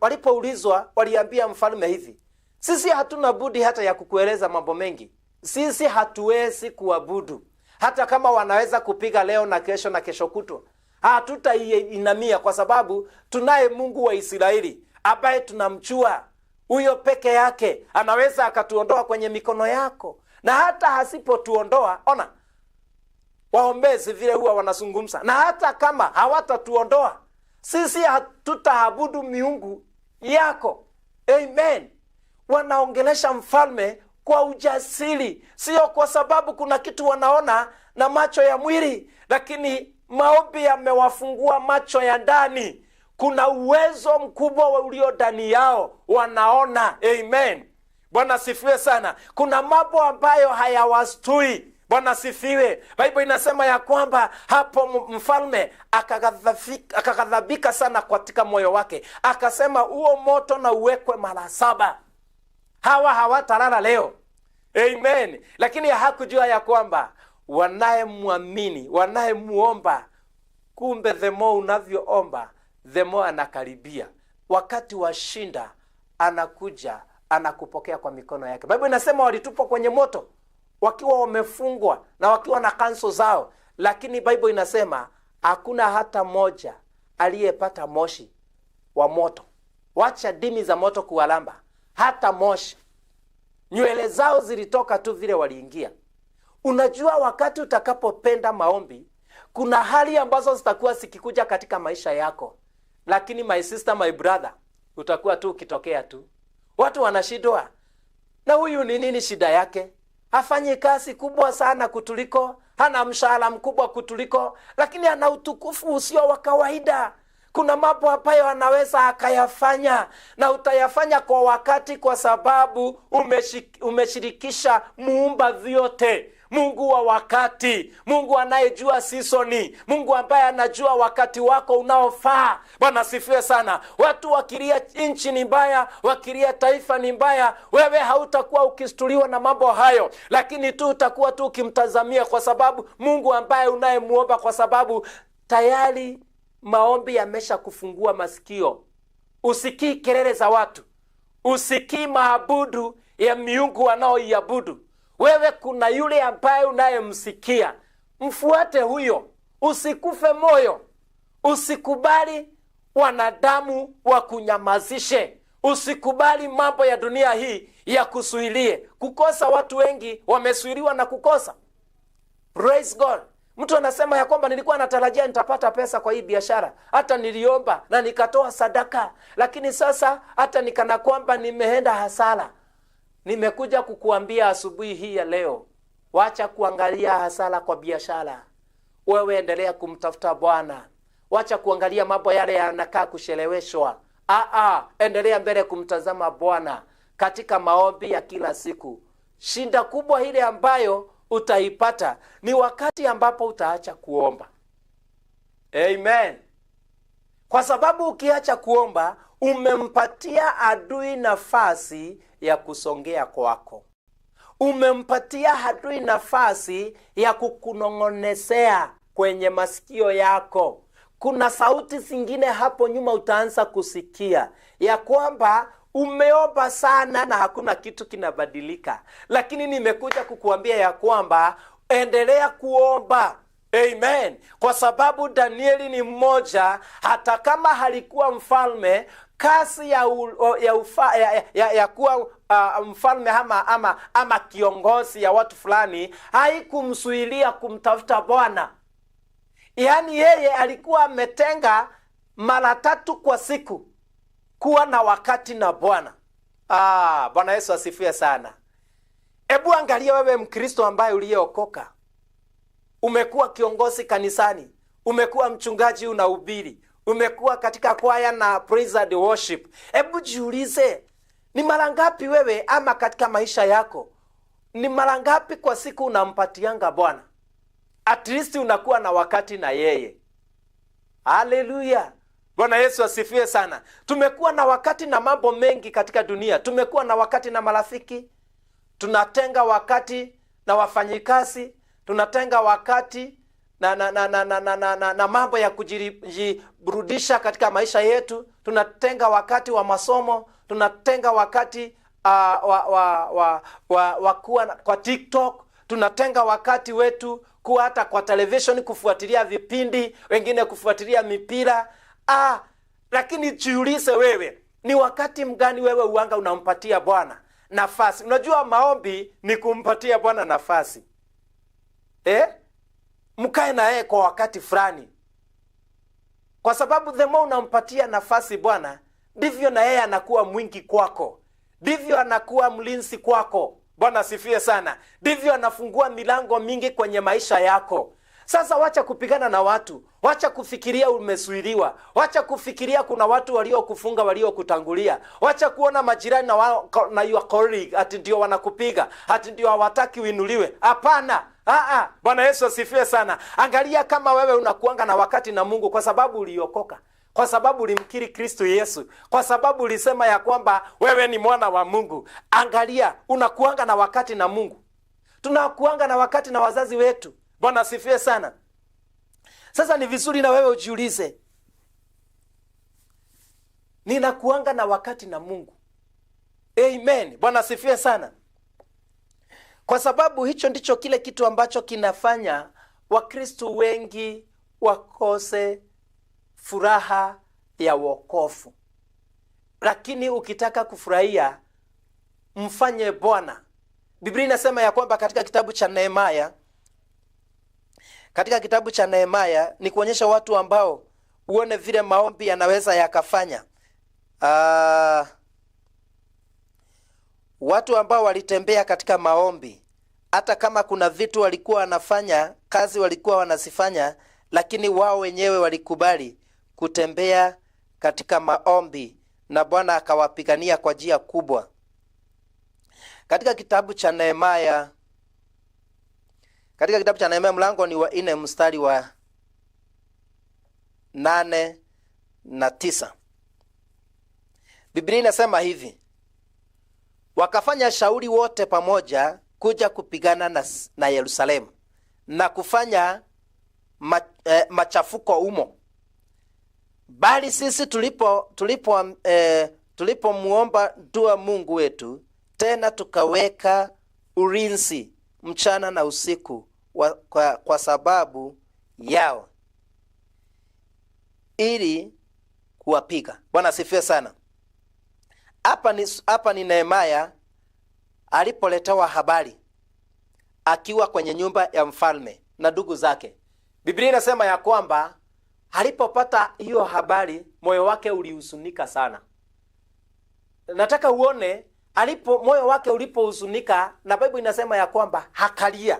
walipoulizwa waliambia mfalme hivi, sisi hatuna budi hata ya kukueleza mambo mengi, sisi hatuwezi kuabudu, hata kama wanaweza kupiga leo na kesho na kesho kutwa, hatutainamia kwa sababu tunaye Mungu wa Israeli ambaye tunamjua. Huyo peke yake anaweza akatuondoa kwenye mikono yako, na hata hasipotuondoa, ona waombezi vile huwa wanazungumza, na hata kama hawatatuondoa sisi hatutaabudu miungu yako. Amen. Wanaongelesha mfalme kwa ujasiri, sio kwa sababu kuna kitu wanaona na macho ya mwili, lakini maombi yamewafungua macho ya ndani. Kuna uwezo mkubwa ulio ndani yao, wanaona. Amen. Bwana sifiwe sana. Kuna mambo ambayo hayawastui. Bwana sifiwe. Bible inasema ya kwamba hapo mfalme akaghadhabika sana katika moyo wake, akasema huo moto na uwekwe mara 7, hawa hawatalala leo. Amen. Lakini hakujua ya kwamba wanayemwamini, wanayemuomba, kumbe the more unavyoomba the more anakaribia. Wakati wa shinda anakuja, anakupokea kwa mikono yake. Bible inasema walitupwa kwenye moto wakiwa wamefungwa na wakiwa na kanso zao, lakini Bible inasema hakuna hata moja aliyepata moshi wa moto. Wacha dimi za moto kuwalamba, hata moshi. Nywele zao zilitoka tu vile waliingia. Unajua, wakati utakapopenda maombi, kuna hali ambazo zitakuwa zikikuja katika maisha yako, lakini my sister, my brother, utakuwa tu ukitokea tu. Watu wanashindwa, na huyu ni nini shida yake? Hafanyi kazi kubwa sana kutuliko, hana mshahara mkubwa kutuliko, lakini ana utukufu usio wa kawaida. Kuna mambo ambayo anaweza akayafanya, na utayafanya kwa wakati, kwa sababu umeshirikisha muumba vyote, Mungu wa wakati, Mungu anayejua seasoni, Mungu ambaye anajua wakati wako unaofaa. Bwana sifiwe sana. Watu wakilia nchi ni mbaya, wakilia taifa ni mbaya, wewe hautakuwa ukistuliwa na mambo hayo, lakini tu utakuwa tu ukimtazamia, kwa sababu Mungu ambaye unayemuomba, kwa sababu tayari maombi yamesha kufungua masikio. Usikii kelele za watu, usikii maabudu ya miungu wanaoiabudu. Wewe kuna yule ambaye unayemsikia, mfuate huyo, usikufe moyo, usikubali wanadamu wakunyamazishe, usikubali mambo ya dunia hii ya kusuilie. Kukosa, watu wengi wamesuiliwa na kukosa. Praise God. Mtu anasema ya kwamba nilikuwa natarajia nitapata pesa kwa hii biashara, hata niliomba na nikatoa sadaka, lakini sasa hata nikana kwamba nimeenda hasara. Nimekuja kukuambia asubuhi hii ya leo, wacha kuangalia hasara kwa biashara. Wewe endelea kumtafuta Bwana. Wacha kuangalia mambo yale yanakaa kucheleweshwa. Endelea mbele kumtazama Bwana katika maombi ya kila siku. Shinda kubwa ile ambayo utaipata ni wakati ambapo utaacha kuomba. Amen. Kwa sababu ukiacha kuomba, umempatia adui nafasi ya kusongea kwako. Umempatia adui nafasi ya kukunongonesea kwenye masikio yako. Kuna sauti zingine hapo nyuma utaanza kusikia ya kwamba Umeomba sana na hakuna kitu kinabadilika, lakini nimekuja kukuambia ya kwamba endelea kuomba. Amen. Kwa sababu Danieli ni mmoja, hata kama halikuwa mfalme, kasi ya, u, ya, ufa, ya kuwa mfalme ama kiongozi ya watu fulani haikumzuilia kumtafuta Bwana. Yaani yeye alikuwa ametenga mara 3 kwa siku kuwa na wakati na Bwana. Bwana Yesu asifiwe sana. Ebu angalia wewe Mkristo ambaye uliyeokoka, umekuwa kiongozi kanisani, umekuwa mchungaji unahubiri, umekuwa katika kwaya na praise and worship. Ebu jiulize, ni mara ngapi wewe ama katika maisha yako, ni mara ngapi kwa siku unampatianga Bwana? At least unakuwa na wakati na yeye. Haleluya. Bwana Yesu asifiwe sana. Tumekuwa na wakati na mambo mengi katika dunia. Tumekuwa na wakati na marafiki, tunatenga wakati na wafanyikazi, tunatenga wakati na mambo ya kujiburudisha katika maisha yetu, tunatenga wakati wa masomo, tunatenga wakati wa kuwa kwa TikTok, tunatenga wakati wetu kuwa hata kwa television kufuatilia vipindi, wengine kufuatilia mipira. Lakini jiulize wewe, ni wakati mgani wewe uanga unampatia Bwana nafasi? Unajua maombi ni kumpatia Bwana nafasi. Mkae na yeye kwa wakati fulani, kwa sababu the more unampatia nafasi Bwana, ndivyo na yeye anakuwa mwingi kwako, ndivyo anakuwa mlinzi kwako. Bwana asifiwe sana. Ndivyo anafungua milango mingi kwenye maisha yako. Sasa wacha kupigana na watu, wacha kufikiria umezuiliwa, wacha kufikiria kuna watu waliokufunga waliokutangulia, wacha kuona majirani na your colleague ati ndio wanakupiga, ati ndio hawataki uinuliwe. Hapana. Bwana Yesu asifiwe sana. Angalia kama wewe unakuanga na wakati na Mungu kwa sababu uliokoka, kwa sababu ulimkiri Kristo Yesu, kwa sababu ulisema ya kwamba wewe ni mwana wa Mungu. Angalia, unakuanga na wakati na Mungu. Tunakuanga na wakati na wazazi wetu. Bwana asifiwe sana. Sasa ni vizuri na wewe ujiulize, ninakuanga na wakati na Mungu? Amen. Bwana asifiwe sana. Kwa sababu hicho ndicho kile kitu ambacho kinafanya Wakristo wengi wakose furaha ya wokovu. Lakini ukitaka kufurahia, mfanye Bwana. Biblia inasema ya kwamba katika kitabu cha Nehemia, katika kitabu cha Nehemia ni kuonyesha watu ambao uone vile maombi yanaweza yakafanya. Watu ambao walitembea katika maombi, hata kama kuna vitu walikuwa wanafanya, kazi walikuwa wanazifanya, lakini wao wenyewe walikubali kutembea katika maombi na Bwana akawapigania kwa njia kubwa. Katika kitabu cha Nehemia, katika kitabu cha Nehemia mlango ni wa 4 mstari wa 8 na 9. Biblia inasema hivi: wakafanya shauri wote pamoja kuja kupigana na Yerusalemu na kufanya machafuko umo. Bali sisi tulipomuomba dua Mungu wetu, tena tukaweka ulinzi mchana na usiku kwa sababu yao, ili kuwapiga. Bwana asifiwe sana. Hapa ni Nehemia alipoletewa habari akiwa kwenye nyumba ya mfalme na ndugu zake. Biblia inasema ya kwamba alipopata hiyo habari moyo wake ulihuzunika sana. Nataka uone moyo wake ulipohuzunika, na Biblia inasema ya kwamba hakalia.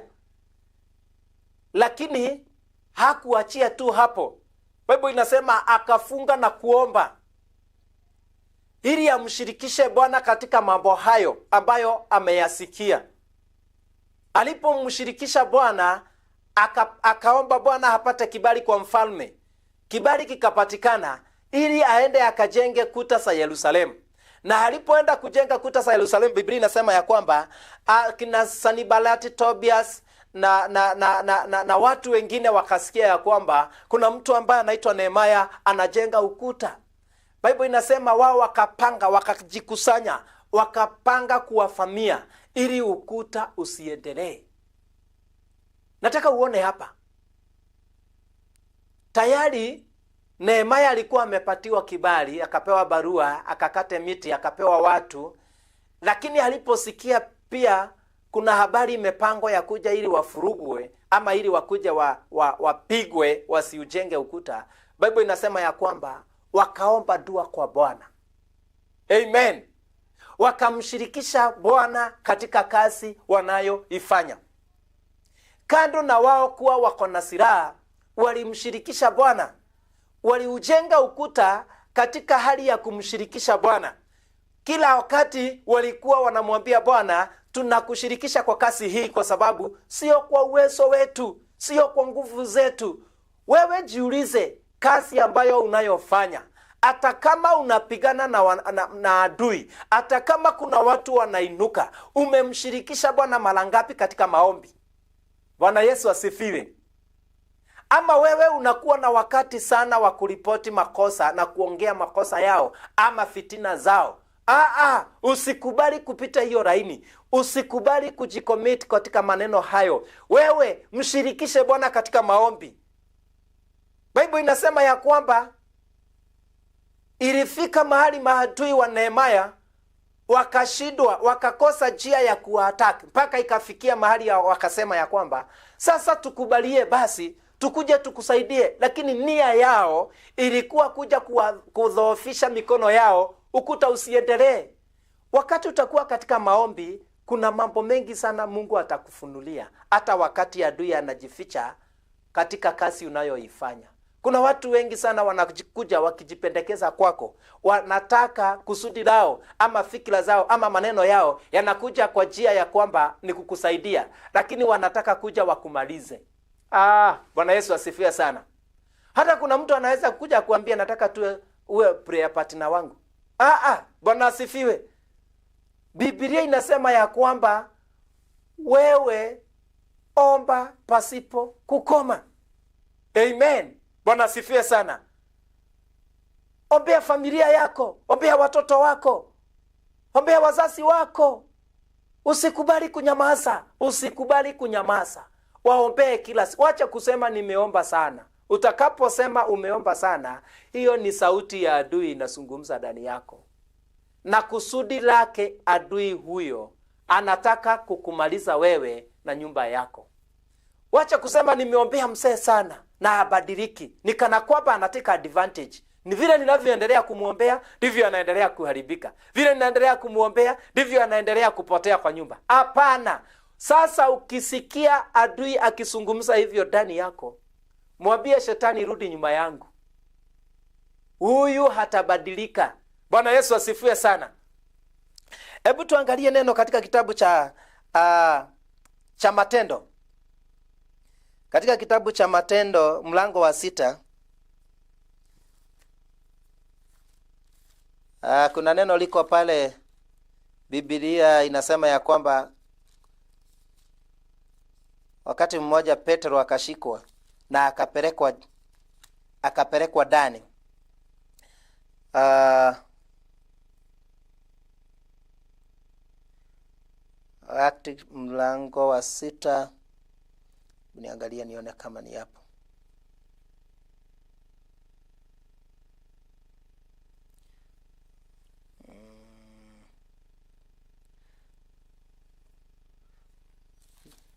Lakini hakuachia tu hapo. Biblia inasema akafunga na kuomba ili amshirikishe Bwana katika mambo hayo ambayo ameyasikia. Alipomshirikisha Bwana, akaomba Bwana apate kibali kwa mfalme. Kibali kikapatikana ili aende akajenge kuta za Yerusalemu. Na alipoenda kujenga kuta za Yerusalemu, Biblia inasema ya kwamba kina Sanibalati, Tobias na watu wengine wakasikia ya kwamba kuna mtu ambaye anaitwa Nehemia anajenga ukuta. Bible inasema wao wakapanga, wakajikusanya, wakapanga kuwafamia ili ukuta usiendelee. Nataka uone hapa tayari Nehemia alikuwa amepatiwa kibali, akapewa barua, akakate miti, akapewa watu, lakini aliposikia pia kuna habari imepangwa ya kuja ili wafurugwe ama ili wakuja wapigwe wasiujenge ukuta, Bible inasema ya kwamba wakaomba dua kwa Bwana. Amen. Wakamshirikisha Bwana katika kazi wanayoifanya. Kando na wao kuwa wako na silaha, walimshirikisha Bwana. Waliujenga ukuta katika hali ya kumshirikisha Bwana. Kila wakati walikuwa wanamwambia Bwana, tunakushirikisha kwa kasi hii kwa sababu sio kwa uwezo wetu, sio kwa nguvu zetu. Wewe jiulize kazi ambayo unayofanya, hata kama unapigana na adui, hata kama kuna watu wanainuka, umemshirikisha Bwana mara ngapi katika maombi? Bwana Yesu asifiwe. Ama wewe unakuwa na wakati sana wa kuripoti makosa na kuongea makosa yao ama fitina zao. Usikubali kupita hiyo laini. Usikubali kujicommit katika maneno hayo. Wewe mshirikishe Bwana katika maombi. Bible inasema ya kwamba ilifika mahali maadui wa Nehemia wakashindwa, wakakosa njia ya kuattack, mpaka ikafikia mahali wakasema ya kwamba sasa tukubalie basi tukuje tukusaidie, lakini nia yao ilikuwa kuja kudhoofisha mikono yao, ukuta usiendelee. Wakati utakuwa katika maombi, kuna mambo mengi sana Mungu atakufunulia, hata wakati adui anajificha katika kazi unayoifanya. Kuna watu wengi sana wanakuja wakijipendekeza kwako, wanataka kusudi lao ama fikra zao ama maneno yao yanakuja kwa njia ya kwamba ni kukusaidia, lakini wanataka kuja wakumalize. Bwana Yesu asifiwe sana. Hata kuna mtu anaweza kuja kuambia nataka tu uwe prayer partner wangu. Bwana asifiwe. Biblia inasema ya kwamba wewe omba pasipo kukoma. Amen. Bwana asifiwe sana. Ombea familia yako, ombea watoto wako, ombea wazazi wako. Usikubali kunyamaza, usikubali kunyamaza. Waombee kila siku. Wacha kusema nimeomba sana. Utakaposema umeomba sana, hiyo ni sauti ya adui inazungumza ndani yako. Na kusudi lake adui huyo anataka kukumaliza wewe na nyumba yako. Wacha kusema nimeombea mzee sana na habadiliki, ni kana kwamba anateka advantage. Ni vile ninavyoendelea kumuombea ndivyo anaendelea kuharibika, vile ninaendelea kumuombea ndivyo anaendelea kupotea kwa nyumba. Hapana. Sasa ukisikia adui akizungumza hivyo ndani yako, mwambie shetani, rudi nyuma yangu, huyu hatabadilika. Bwana Yesu asifiwe sana. Hebu tuangalie neno katika kitabu cha Matendo. Katika kitabu cha Matendo mlango wa 6, kuna neno liko pale. Biblia inasema ya kwamba wakati mmoja Petro akashikwa na akapelekwa ndani. Mlango wa 6, niangalie nione kama ni hapo.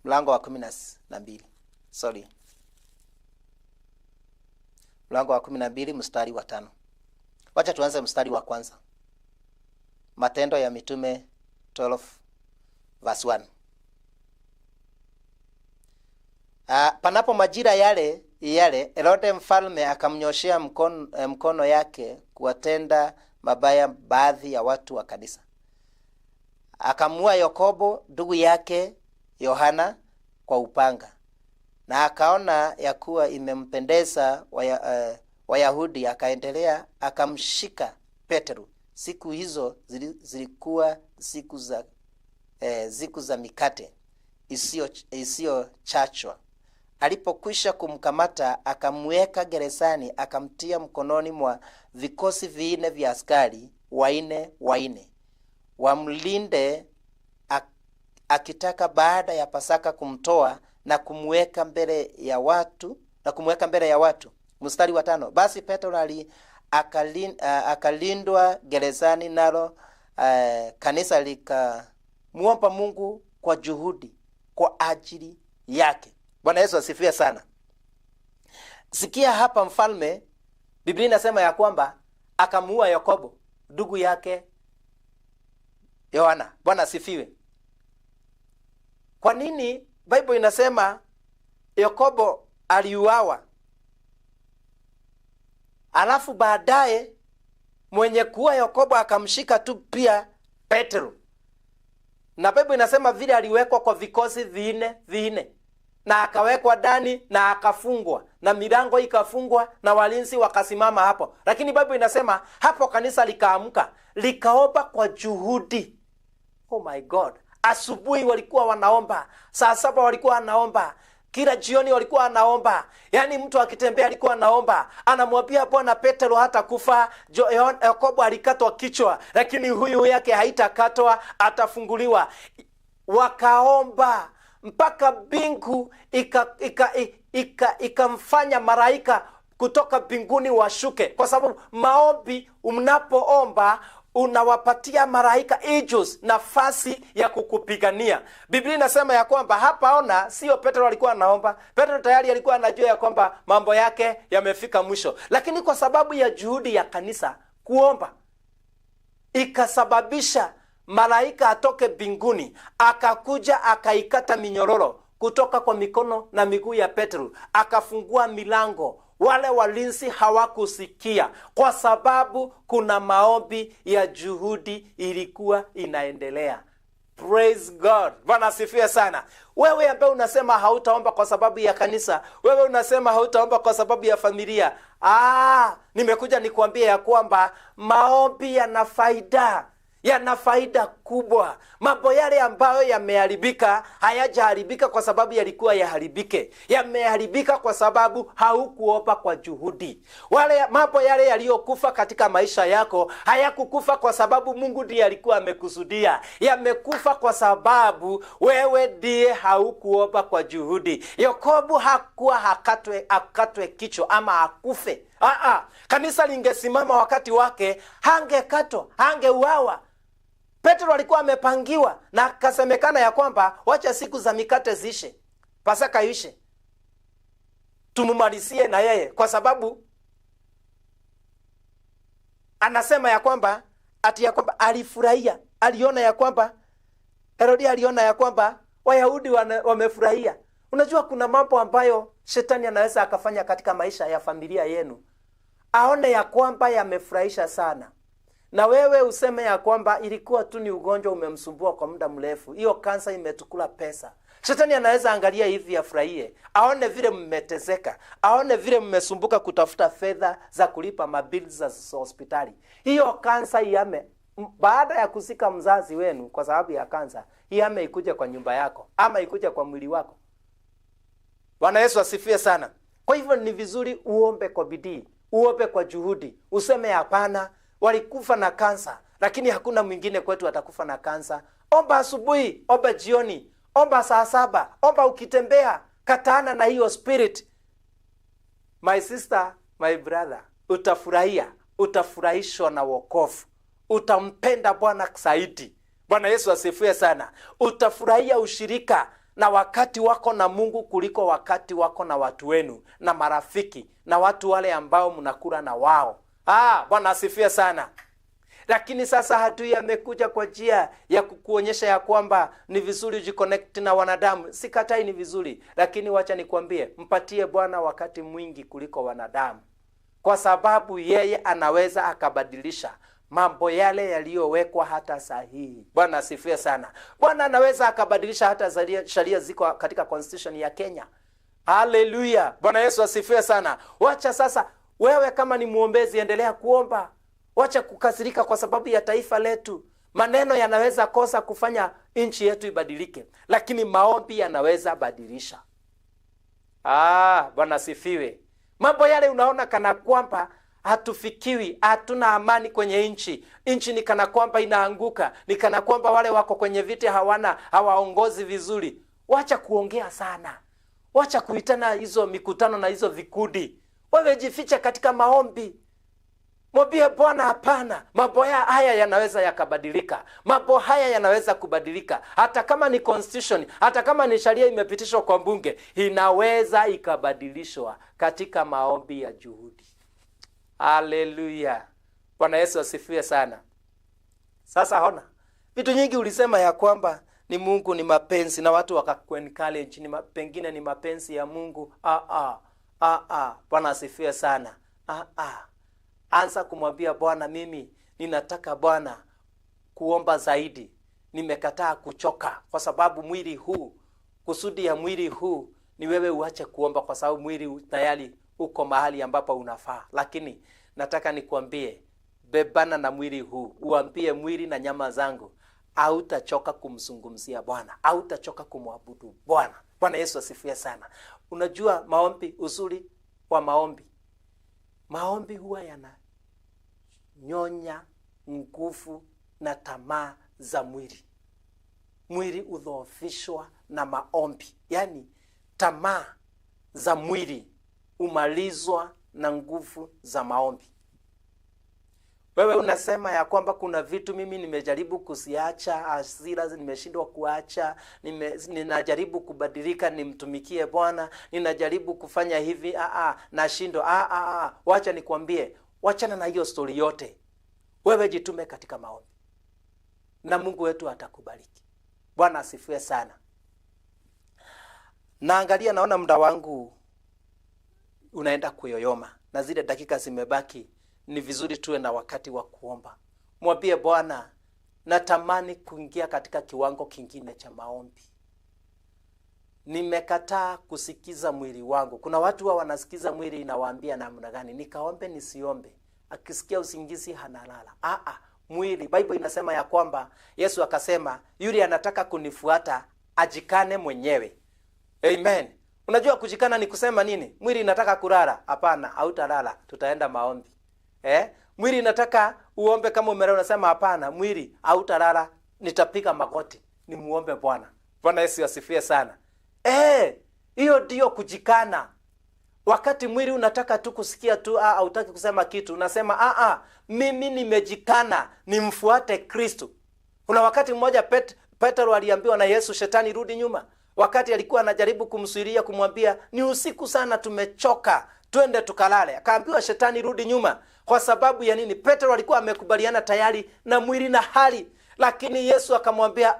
Mlango wa 12. Sorry. Mlango wa 12 mstari wa 5. Wacha tuanze mstari wa kwanza. Matendo ya Mitume 12 verse 1. Panapo majira yale yale, Herode mfalme akamnyoshea mkono yake kuwatenda mabaya baadhi ya watu wa kanisa. Akamua Yakobo ndugu yake Yohana kwa upanga. Na akaona ya kuwa imempendeza Wayahudi, akaendelea akamshika Petro. Siku hizo zilikuwa siku za mikate isiyo chachwa. Alipokwisha kumkamata akamweka gerezani, akamtia mkononi mwa vikosi vinne vya askari waine waine wamlinde, akitaka baada ya Pasaka kumtoa na kumweka mbele ya watu na kumweka mbele ya watu. Mstari wa 5, basi Petro akalindwa gerezani, nalo kanisa likamuomba Mungu kwa juhudi kwa ajili yake. Bwana Yesu asifiwe sana. Sikia hapa, mfalme, Biblia inasema ya kwamba akamuua Yakobo ndugu yake Yohana. Bwana asifiwe. Kwa nini Bible inasema Yakobo aliuawa, alafu baadaye mwenye kuua Yakobo akamshika tu pia Petro? Na Bible inasema vile aliwekwa kwa vikosi vinne vinne, na akawekwa ndani na akafungwa, na milango ikafungwa, na walinzi wakasimama hapo. Lakini Bible inasema hapo kanisa likaamka, likaomba kwa juhudi. Oh my God! Asubuhi walikuwa wanaomba, saa 7 walikuwa wanaomba, kila jioni walikuwa wanaomba. Yaani mtu akitembea alikuwa anaomba, anamwambia Bwana, Petro hata kufa, Yakobo alikatwa kichwa, lakini huyu yake haitakatwa, atafunguliwa. Wakaomba mpaka mbingu ikamfanya malaika kutoka mbinguni washuke, kwa sababu maombi, mnapoomba unawapatia malaika angels nafasi ya kukupigania. Biblia inasema ya kwamba hapa, ona, sio Petro alikuwa anaomba. Petro tayari alikuwa anajua ya kwamba mambo yake yamefika mwisho, lakini kwa sababu ya juhudi ya kanisa kuomba ikasababisha malaika atoke mbinguni, akakuja akaikata minyororo kutoka kwa mikono na miguu ya Petro, akafungua milango. Wale walinzi hawakusikia kwa sababu kuna maombi ya juhudi ilikuwa inaendelea. Praise God. Bwana asifiwe sana. Wewe ambaye unasema hautaomba kwa sababu ya kanisa, wewe unasema hautaomba kwa sababu ya familia, nimekuja nikuambie ya kwamba maombi yana faida, yana faida kubwa. Mambo yale ambayo yameharibika hayajaharibika kwa sababu yalikuwa yaharibike, yameharibika kwa sababu haukuomba kwa juhudi. Wale mambo yale yaliyokufa katika maisha yako hayakukufa kwa sababu Mungu ndiye alikuwa amekusudia, yamekufa kwa sababu wewe ndiye haukuomba kwa juhudi. Yakobo hakuwa akatwe kichwa ama akufe. Kanisa lingesimama wakati wake, hangekatwa, hangeuawa. Petro alikuwa amepangiwa na akasemekana ya kwamba wacha siku za mikate ziishe, Pasaka ishe, tumumalizie na yeye, kwa sababu anasema ya kwamba ati ya kwamba alifurahia, aliona ya kwamba Herodia aliona ya kwamba Wayahudi wamefurahia. Unajua kuna mambo ambayo shetani anaweza akafanya katika maisha ya familia yenu, aone ya kwamba yamefurahisha sana, na wewe useme ya kwamba ilikuwa tu ni ugonjwa umemsumbua kwa muda mrefu, hiyo kansa imetukula pesa. Shetani anaweza angalia hivi afurahie, aone vile mmeteseka, aone vile mmesumbuka kutafuta fedha za kulipa mabili za hospitali. Hiyo kansa iame baada ya kuzika mzazi wenu kwa sababu ya kansa, iame ikuje kwa nyumba yako ama ikuje kwa mwili wako. Bwana Yesu asifiwe sana. Kwa hivyo ni vizuri uombe kwa bidii, uombe kwa juhudi, useme hapana, walikufa na kansa, lakini hakuna mwingine kwetu atakufa na kansa. Omba asubuhi, omba jioni, omba saa 7, omba ukitembea, katana na hiyo spirit. My sister, my brother, utafurahia, utafurahishwa na wokovu, utampenda Bwana zaidi. Bwana Yesu asifiwe sana. Utafurahia ushirika na wakati wako na Mungu kuliko wakati wako na watu wenu na marafiki na watu wale ambao mnakula na wao. Bwana asifiwe sana. Lakini sasa adui amekuja kwa njia ya kukuonyesha ya kwamba ni vizuri ujiconnect na wanadamu. Sikatai, ni vizuri, lakini wacha nikwambie, mpatie Bwana wakati mwingi kuliko wanadamu, kwa sababu yeye anaweza akabadilisha mambo yale yaliyowekwa hata sahihi. Bwana asifiwe sana. Bwana anaweza akabadilisha hata sheria ziko katika constitution ya Kenya. Haleluya. Bwana Yesu asifiwe sana. Wacha sasa wewe kama ni muombezi endelea kuomba. Wacha kukasirika kwa sababu ya taifa letu. Maneno yanaweza kosa kufanya nchi yetu ibadilike, lakini maombi yanaweza badilisha. Bwana sifiwe. Mambo yale unaona kana kwamba hatufikiwi, hatuna amani kwenye nchi, nchi ni kana kwamba inaanguka, ni kana kwamba wale wako kwenye viti hawaongozi vizuri. Wacha kuongea sana, wacha kuitana hizo mikutano na hizo vikundi. Wewe jificha katika maombi, mwambie Bwana, hapana, mambo haya yanaweza yakabadilika, mambo haya yanaweza kubadilika. Hata kama ni constitution, hata kama ni sheria imepitishwa kwa bunge, inaweza ikabadilishwa katika maombi ya juhudi. Haleluya, Bwana Yesu asifiwe sana. Sasa ona, vitu nyingi ulisema ya kwamba ni Mungu, ni mapenzi, na watu wakakuencourage, ni pengine ni mapenzi ya Mungu. Bwana asifiwe sana. Anza kumwambia Bwana, mimi ninataka Bwana kuomba zaidi, nimekataa kuchoka, kwa sababu mwili huu, kusudi ya mwili huu ni wewe uache kuomba, kwa sababu mwili tayari uko mahali ambapo unafaa. Lakini nataka nikuambie, bebana na mwili huu, uambie mwili na nyama zangu, hautachoka kumzungumzia Bwana, hautachoka kumwabudu Bwana. Bwana Yesu asifiwe sana. Unajua maombi, uzuri wa maombi, maombi huwa yananyonya nguvu na tamaa za mwili. Mwili udhoofishwa na maombi, yaani tamaa za mwili umalizwa na nguvu za maombi. Wewe unasema ya kwamba kuna vitu mimi nimejaribu kuziacha, hasira nimeshindwa kuacha, ninajaribu kubadilika nimtumikie Bwana, ninajaribu kufanya hivi, nashindwa. Wacha nikwambie, wachana na hiyo story yote. Wewe jitume katika maombi na Mungu wetu atakubariki. Bwana asifiwe sana. Naangalia, naona muda wangu unaenda kuyoyoma na zile dakika zimebaki. Ni vizuri tuwe na wakati wa kuomba. Mwambie Bwana, natamani kuingia katika kiwango kingine cha maombi. Nimekataa kusikiza mwili wangu. Kuna watu wa wanasikiza mwili inawaambia namna gani, nikaombe nisiombe, akisikia usingizi hanalala. Mwili, Bible inasema ya kwamba Yesu akasema, yule anataka kunifuata ajikane mwenyewe. Amen. Unajua kujikana ni kusema nini? Mwili inataka kulala. Hapana, hautalala, tutaenda maombi. Mwili inataka uombe kama umelala, unasema hapana, mwili hautalala, nitapiga magoti nimuombe Bwana. Bwana Yesu asifiwe sana. Hiyo ndio kujikana. Wakati mwili unataka tu kusikia tu, hautaki kusema kitu, unasema mimi nimejikana, nimfuate Kristo. Kuna wakati mmoja Petro aliambiwa na Yesu, shetani rudi nyuma. Wakati alikuwa anajaribu kumsuiria, kumwambia ni usiku sana, tumechoka, twende tukalale. Akaambiwa shetani rudi nyuma. Kwa sababu ya nini? Petro alikuwa amekubaliana tayari na mwili na hali, lakini Yesu akamwambia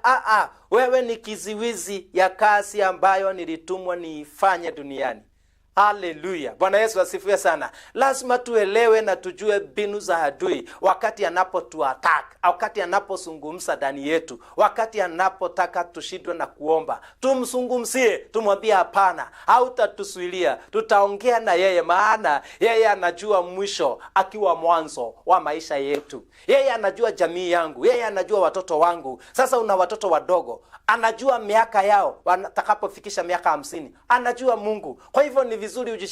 wewe ni kiziwizi ya kazi ambayo nilitumwa niifanye duniani. Haleluya, Bwana Yesu asifiwe sana. Lazima tuelewe na tujue mbinu za adui wakati anapotuattack, wakati anapozungumza ndani yetu, wakati anapotaka tushindwe na kuomba. Tumzungumzie, tumwambie hapana, hautatuzuilia, tutaongea na yeye, maana yeye anajua mwisho akiwa mwanzo wa maisha yetu. Yeye anajua jamii yangu, yeye anajua watoto wangu. Sasa una watoto wadogo, anajua miaka yao watakapofikisha miaka 50, anajua Mungu. Kwa hivyo ni vizuri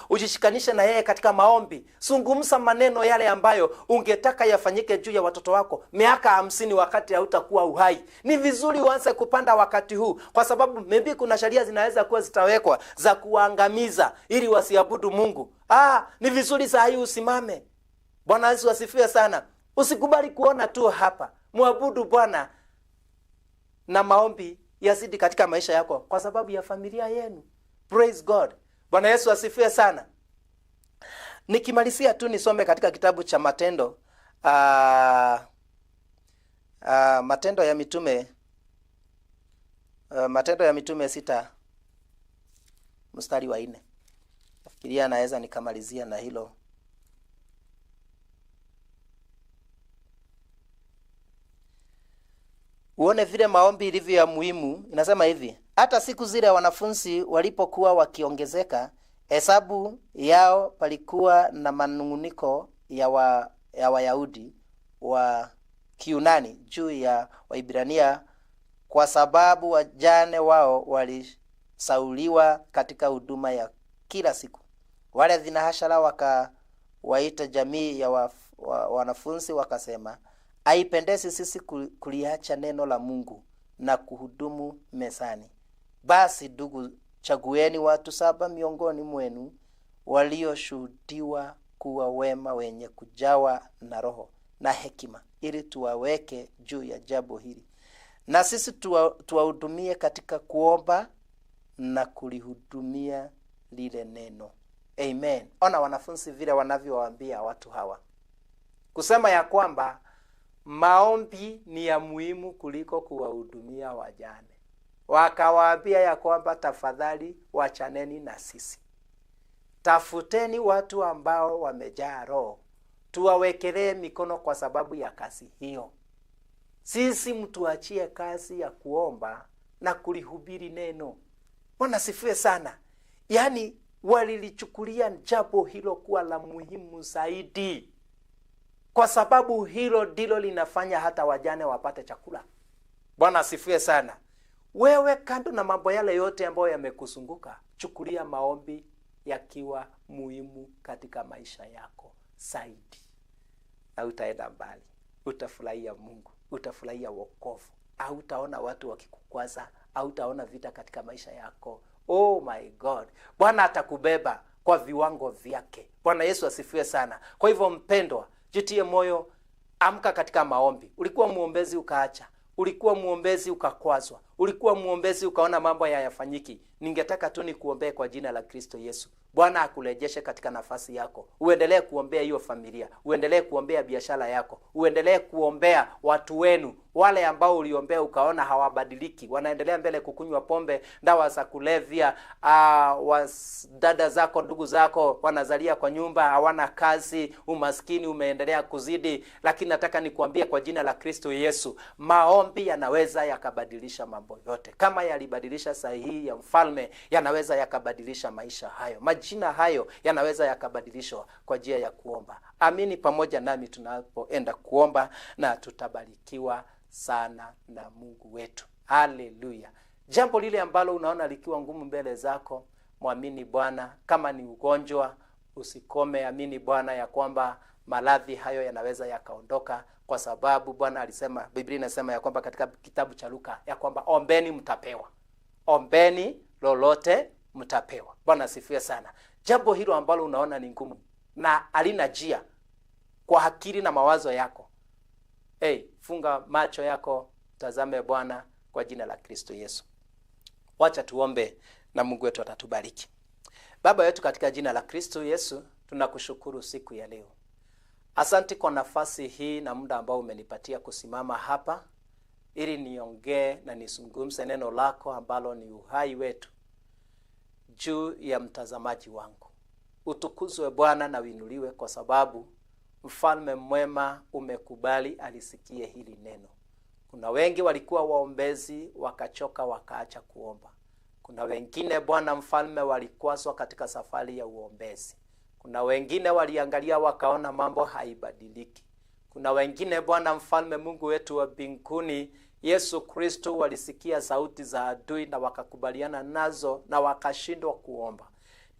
ujishikanishe na yeye katika maombi. Zungumza maneno yale ambayo ungetaka yafanyike juu ya watoto wako miaka 50 wakati hautakuwa uhai. Ni vizuri uanze kupanda wakati huu, kwa sababu maybe kuna sheria zinaweza kuwa zitawekwa za kuangamiza ili wasiabudu Mungu. Ni vizuri saa hii usimame. Bwana Yesu asifiwe sana. Usikubali kuona tu hapa. Muabudu Bwana na maombi yazidi katika maisha yako kwa sababu ya familia yenu. Praise God. Bwana Yesu asifiwe sana. Nikimalizia tu nisome katika kitabu cha Matendo, Matendo ya Mitume, Matendo ya Mitume 6 mstari wa 4. Nafikiria naweza nikamalizia na hilo. Uone vile maombi ilivyo ya muhimu. Inasema hivi: hata siku zile wanafunzi walipokuwa wakiongezeka hesabu yao, palikuwa na manunguniko ya Wayahudi wa Kiyunani juu ya Waibrania, kwa sababu wajane wao waliosauliwa katika huduma ya kila siku. Wale thinahashara wakawaita jamii ya wanafunzi wakasema, haipendezi sisi kuliacha neno la Mungu na kuhudumu mezani. Basi ndugu, chagueni watu 7 miongoni mwenu walioshuhudiwa kuwa wema, wenye kujawa na Roho na hekima, ili tuwaweke juu ya jambo hili, na sisi tuwahudumie katika kuomba na kulihudumia lile neno. Amen. Ona wanafunzi vile wanavyowaambia watu hawa, kusema ya kwamba maombi ni ya muhimu kuliko kuwahudumia wajane. Wakawaambia ya kwamba tafadhali wachaneni na sisi, tafuteni watu ambao wamejaa Roho, tuwawekelee mikono kwa sababu ya kazi hiyo. Sisi mtuachie kazi ya kuomba na kulihubiri neno. Bwana sifiwe sana. Yaani walilichukulia jambo hilo kuwa la muhimu zaidi, kwa sababu hilo ndilo linafanya hata wajane wapate chakula. Bwana asifiwe sana. Wewe kando na mambo yale yote ambayo yamekuzunguka, chukulia maombi yakiwa muhimu katika maisha yako zaidi, na utaenda mbali. Utafurahia Mungu, utafurahia wokovu, hautaona watu wakikukwaza, hautaona vita katika maisha yako. Oh my God, Bwana atakubeba kwa viwango vyake. Bwana Yesu asifiwe sana. Kwa hivyo mpendwa, jitie moyo, amka katika maombi. Ulikuwa muombezi ukaacha, ulikuwa muombezi ukakwazwa, ulikuwa muombezi ukaona mambo hayafanyiki. Ningetaka tu nikuombee kwa jina la Kristo Yesu. Bwana akurejeshe katika nafasi yako. Uendelee kuombea hiyo familia, uendelee kuombea biashara yako, uendelee kuombea watu wenu, wale ambao uliombea ukaona hawabadiliki, wanaendelea mbele kukunywa pombe, dawa za kulevya, dada zako, ndugu zako wanazalia kwa nyumba, hawana kazi, umaskini umeendelea kuzidi. Lakini nataka nikuambie kwa jina la Kristo Yesu, maombi yanaweza yakabadilisha mambo yote. Kama yalibadilisha sahihi ya mfalme, yanaweza yakabadilisha maisha hayo. Majina hayo yanaweza yakabadilishwa kwa njia ya kuomba. Amini pamoja nami tunapoenda kuomba, na tutabarikiwa sana na Mungu wetu. Haleluya. Jambo lile ambalo unaona likiwa ngumu mbele zako, mwamini Bwana. Kama ni ugonjwa, usikome, amini Bwana ya kwamba maradhi hayo yanaweza yakaondoka, kwa sababu Bwana alisema, Biblia inasema ya kwamba katika kitabu cha Luka ya kwamba ombeni mtapewa, ombeni lolote mtapewa. Bwana asifiwe sana. Jambo hilo ambalo unaona ni ngumu na halina njia kwa akili na mawazo yako, hey, funga macho yako, tazame Bwana kwa jina la Kristo Yesu. Wacha tuombe na Mungu wetu atatubariki. Baba yetu, katika jina la Kristo Yesu tunakushukuru siku ya leo. Asante kwa nafasi hii na muda ambao umenipatia kusimama hapa ili niongee na nizungumze neno lako ambalo ni uhai wetu juu ya mtazamaji wangu. Utukuzwe Bwana na uinuliwe, kwa sababu mfalme mwema umekubali alisikie hili neno. Kuna wengi walikuwa waombezi wakachoka wakaacha kuomba. Kuna wengine Bwana mfalme walikwazwa katika safari ya uombezi. Kuna wengine waliangalia wakaona mambo haibadiliki. Kuna wengine Bwana mfalme Mungu wetu wa mbinguni Yesu Kristo walisikia sauti za adui na wakakubaliana nazo na wakashindwa kuomba.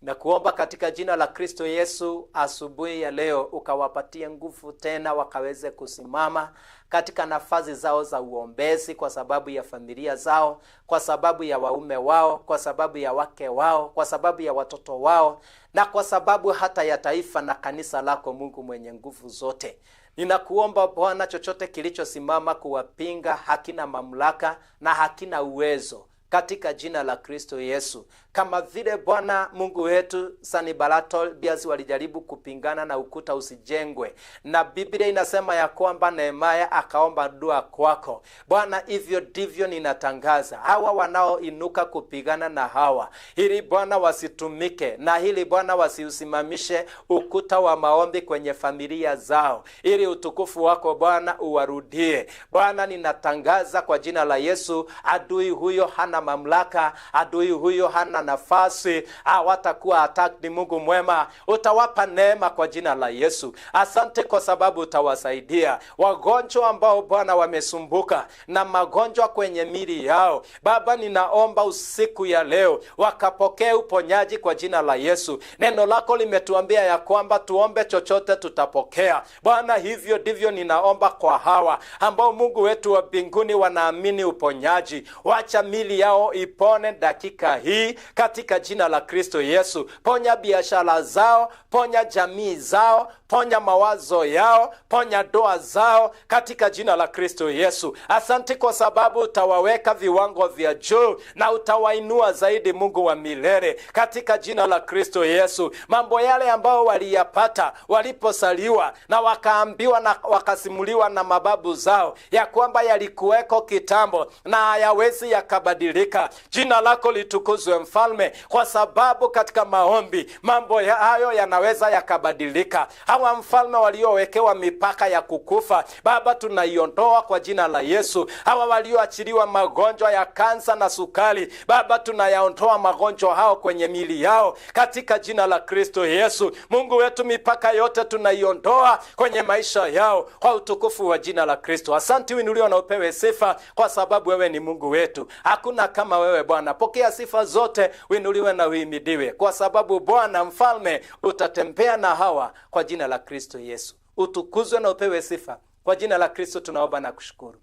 Na kuomba katika jina la Kristo Yesu asubuhi ya leo ukawapatie nguvu tena wakaweze kusimama katika nafasi zao za uombezi, kwa sababu ya familia zao, kwa sababu ya waume wao, kwa sababu ya wake wao, kwa sababu ya watoto wao, na kwa sababu hata ya taifa na kanisa lako Mungu mwenye nguvu zote. Ninakuomba Bwana, chochote kilichosimama kuwapinga hakina mamlaka na hakina uwezo katika jina la Kristo Yesu. Kama vile Bwana Mungu wetu Sanbalati Tobias walijaribu kupingana na ukuta usijengwe, na Biblia inasema ya kwamba Nehemia akaomba dua kwako Bwana, hivyo ndivyo ninatangaza hawa wanaoinuka kupigana na hawa, ili Bwana wasitumike na ili Bwana wasiusimamishe ukuta wa maombi kwenye familia zao, ili utukufu wako Bwana uwarudie. Bwana, ninatangaza kwa jina la Yesu, adui huyo hana hana mamlaka, adui huyo hana nafasi, hawatakuwa attacked. Mungu mwema, utawapa neema kwa jina la Yesu. Asante kwa sababu utawasaidia wagonjwa ambao Bwana wamesumbuka na magonjwa kwenye mili yao. Baba, ninaomba usiku ya leo wakapokee uponyaji kwa jina la Yesu. Neno lako limetuambia ya kwamba tuombe chochote tutapokea. Bwana, hivyo ndivyo ninaomba kwa hawa ambao Mungu wetu wa mbinguni wanaamini uponyaji. Wacha mili yao ipone dakika hii katika jina la Kristo Yesu. Ponya biashara zao, ponya jamii zao, ponya mawazo yao, ponya ndoa zao katika jina la Kristo Yesu. Asante kwa sababu utawaweka viwango vya juu na utawainua zaidi, Mungu wa milele, katika jina la Kristo Yesu. Mambo yale ambayo waliyapata waliposaliwa na wakaambiwa na wakasimuliwa na mababu zao ya kwamba yalikuweko kitambo na hayawezi yakabadilika, jina lako litukuzwe Mfalme, kwa sababu katika maombi mambo hayo yanaweza yakabadilika. Hawa mfalme waliowekewa mipaka ya kukufa, Baba, tunaiondoa kwa jina la Yesu. Hawa walioachiliwa magonjwa ya kansa na sukari, Baba, tunayaondoa magonjwa hao kwenye mili yao katika jina la Kristo Yesu. Mungu wetu, mipaka yote tunaiondoa kwenye maisha yao kwa utukufu wa jina la Kristo. Asante, uinuliwe na upewe sifa, kwa sababu wewe ni Mungu wetu, hakuna kama wewe Bwana. Pokea sifa zote, uinuliwe na uimidiwe, kwa sababu Bwana mfalme utatembea na hawa kwa jina la Kristo Yesu. Utukuzwe na upewe sifa kwa jina la Kristo tunaomba na kushukuru.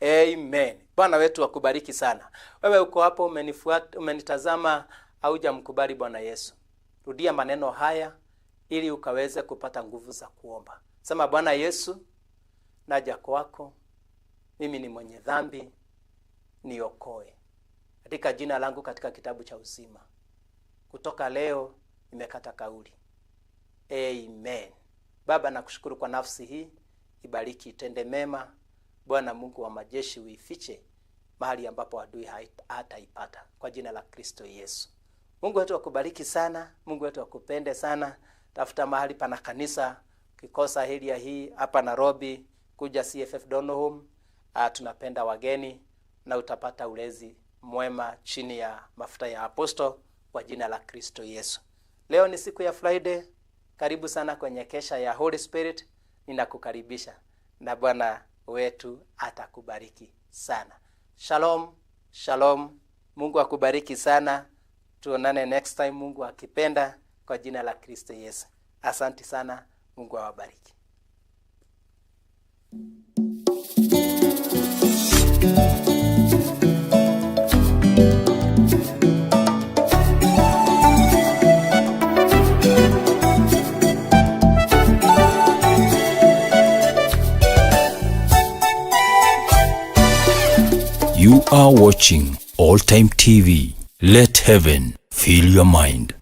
Amen. Bwana wetu akubariki sana. Wewe uko hapo umenifuata, umenitazama, haujamkubali Bwana Yesu, rudia maneno haya ili ukaweze kupata nguvu za kuomba. Sema, Bwana Yesu, naja kwako, mimi ni mwenye dhambi, niokoe katika jina langu katika kitabu cha uzima. Kutoka leo nimekata kauli. Amen. Baba, nakushukuru kwa nafsi hii, ibariki, itende mema. Bwana Mungu wa majeshi, uifiche mahali ambapo adui hataipata, kwa jina la Kristo Yesu. Mungu wetu akubariki sana, Mungu wetu akupende sana. Tafuta mahali pana kanisa, ukikosa area hii hapa Nairobi, kuja CFF Donholm. Tunapenda wageni na utapata ulezi mwema chini ya mafuta ya aposto kwa jina la Kristo Yesu. Leo ni siku ya Friday. Karibu sana kwenye kesha ya Holy Spirit. Ninakukaribisha na Bwana wetu atakubariki sana. Shalom, shalom. Mungu akubariki sana. Tuonane next time Mungu akipenda, kwa jina la Kristo Yesu. Asante sana. Mungu awabariki. You are watching All Time TV. Let heaven fill your mind.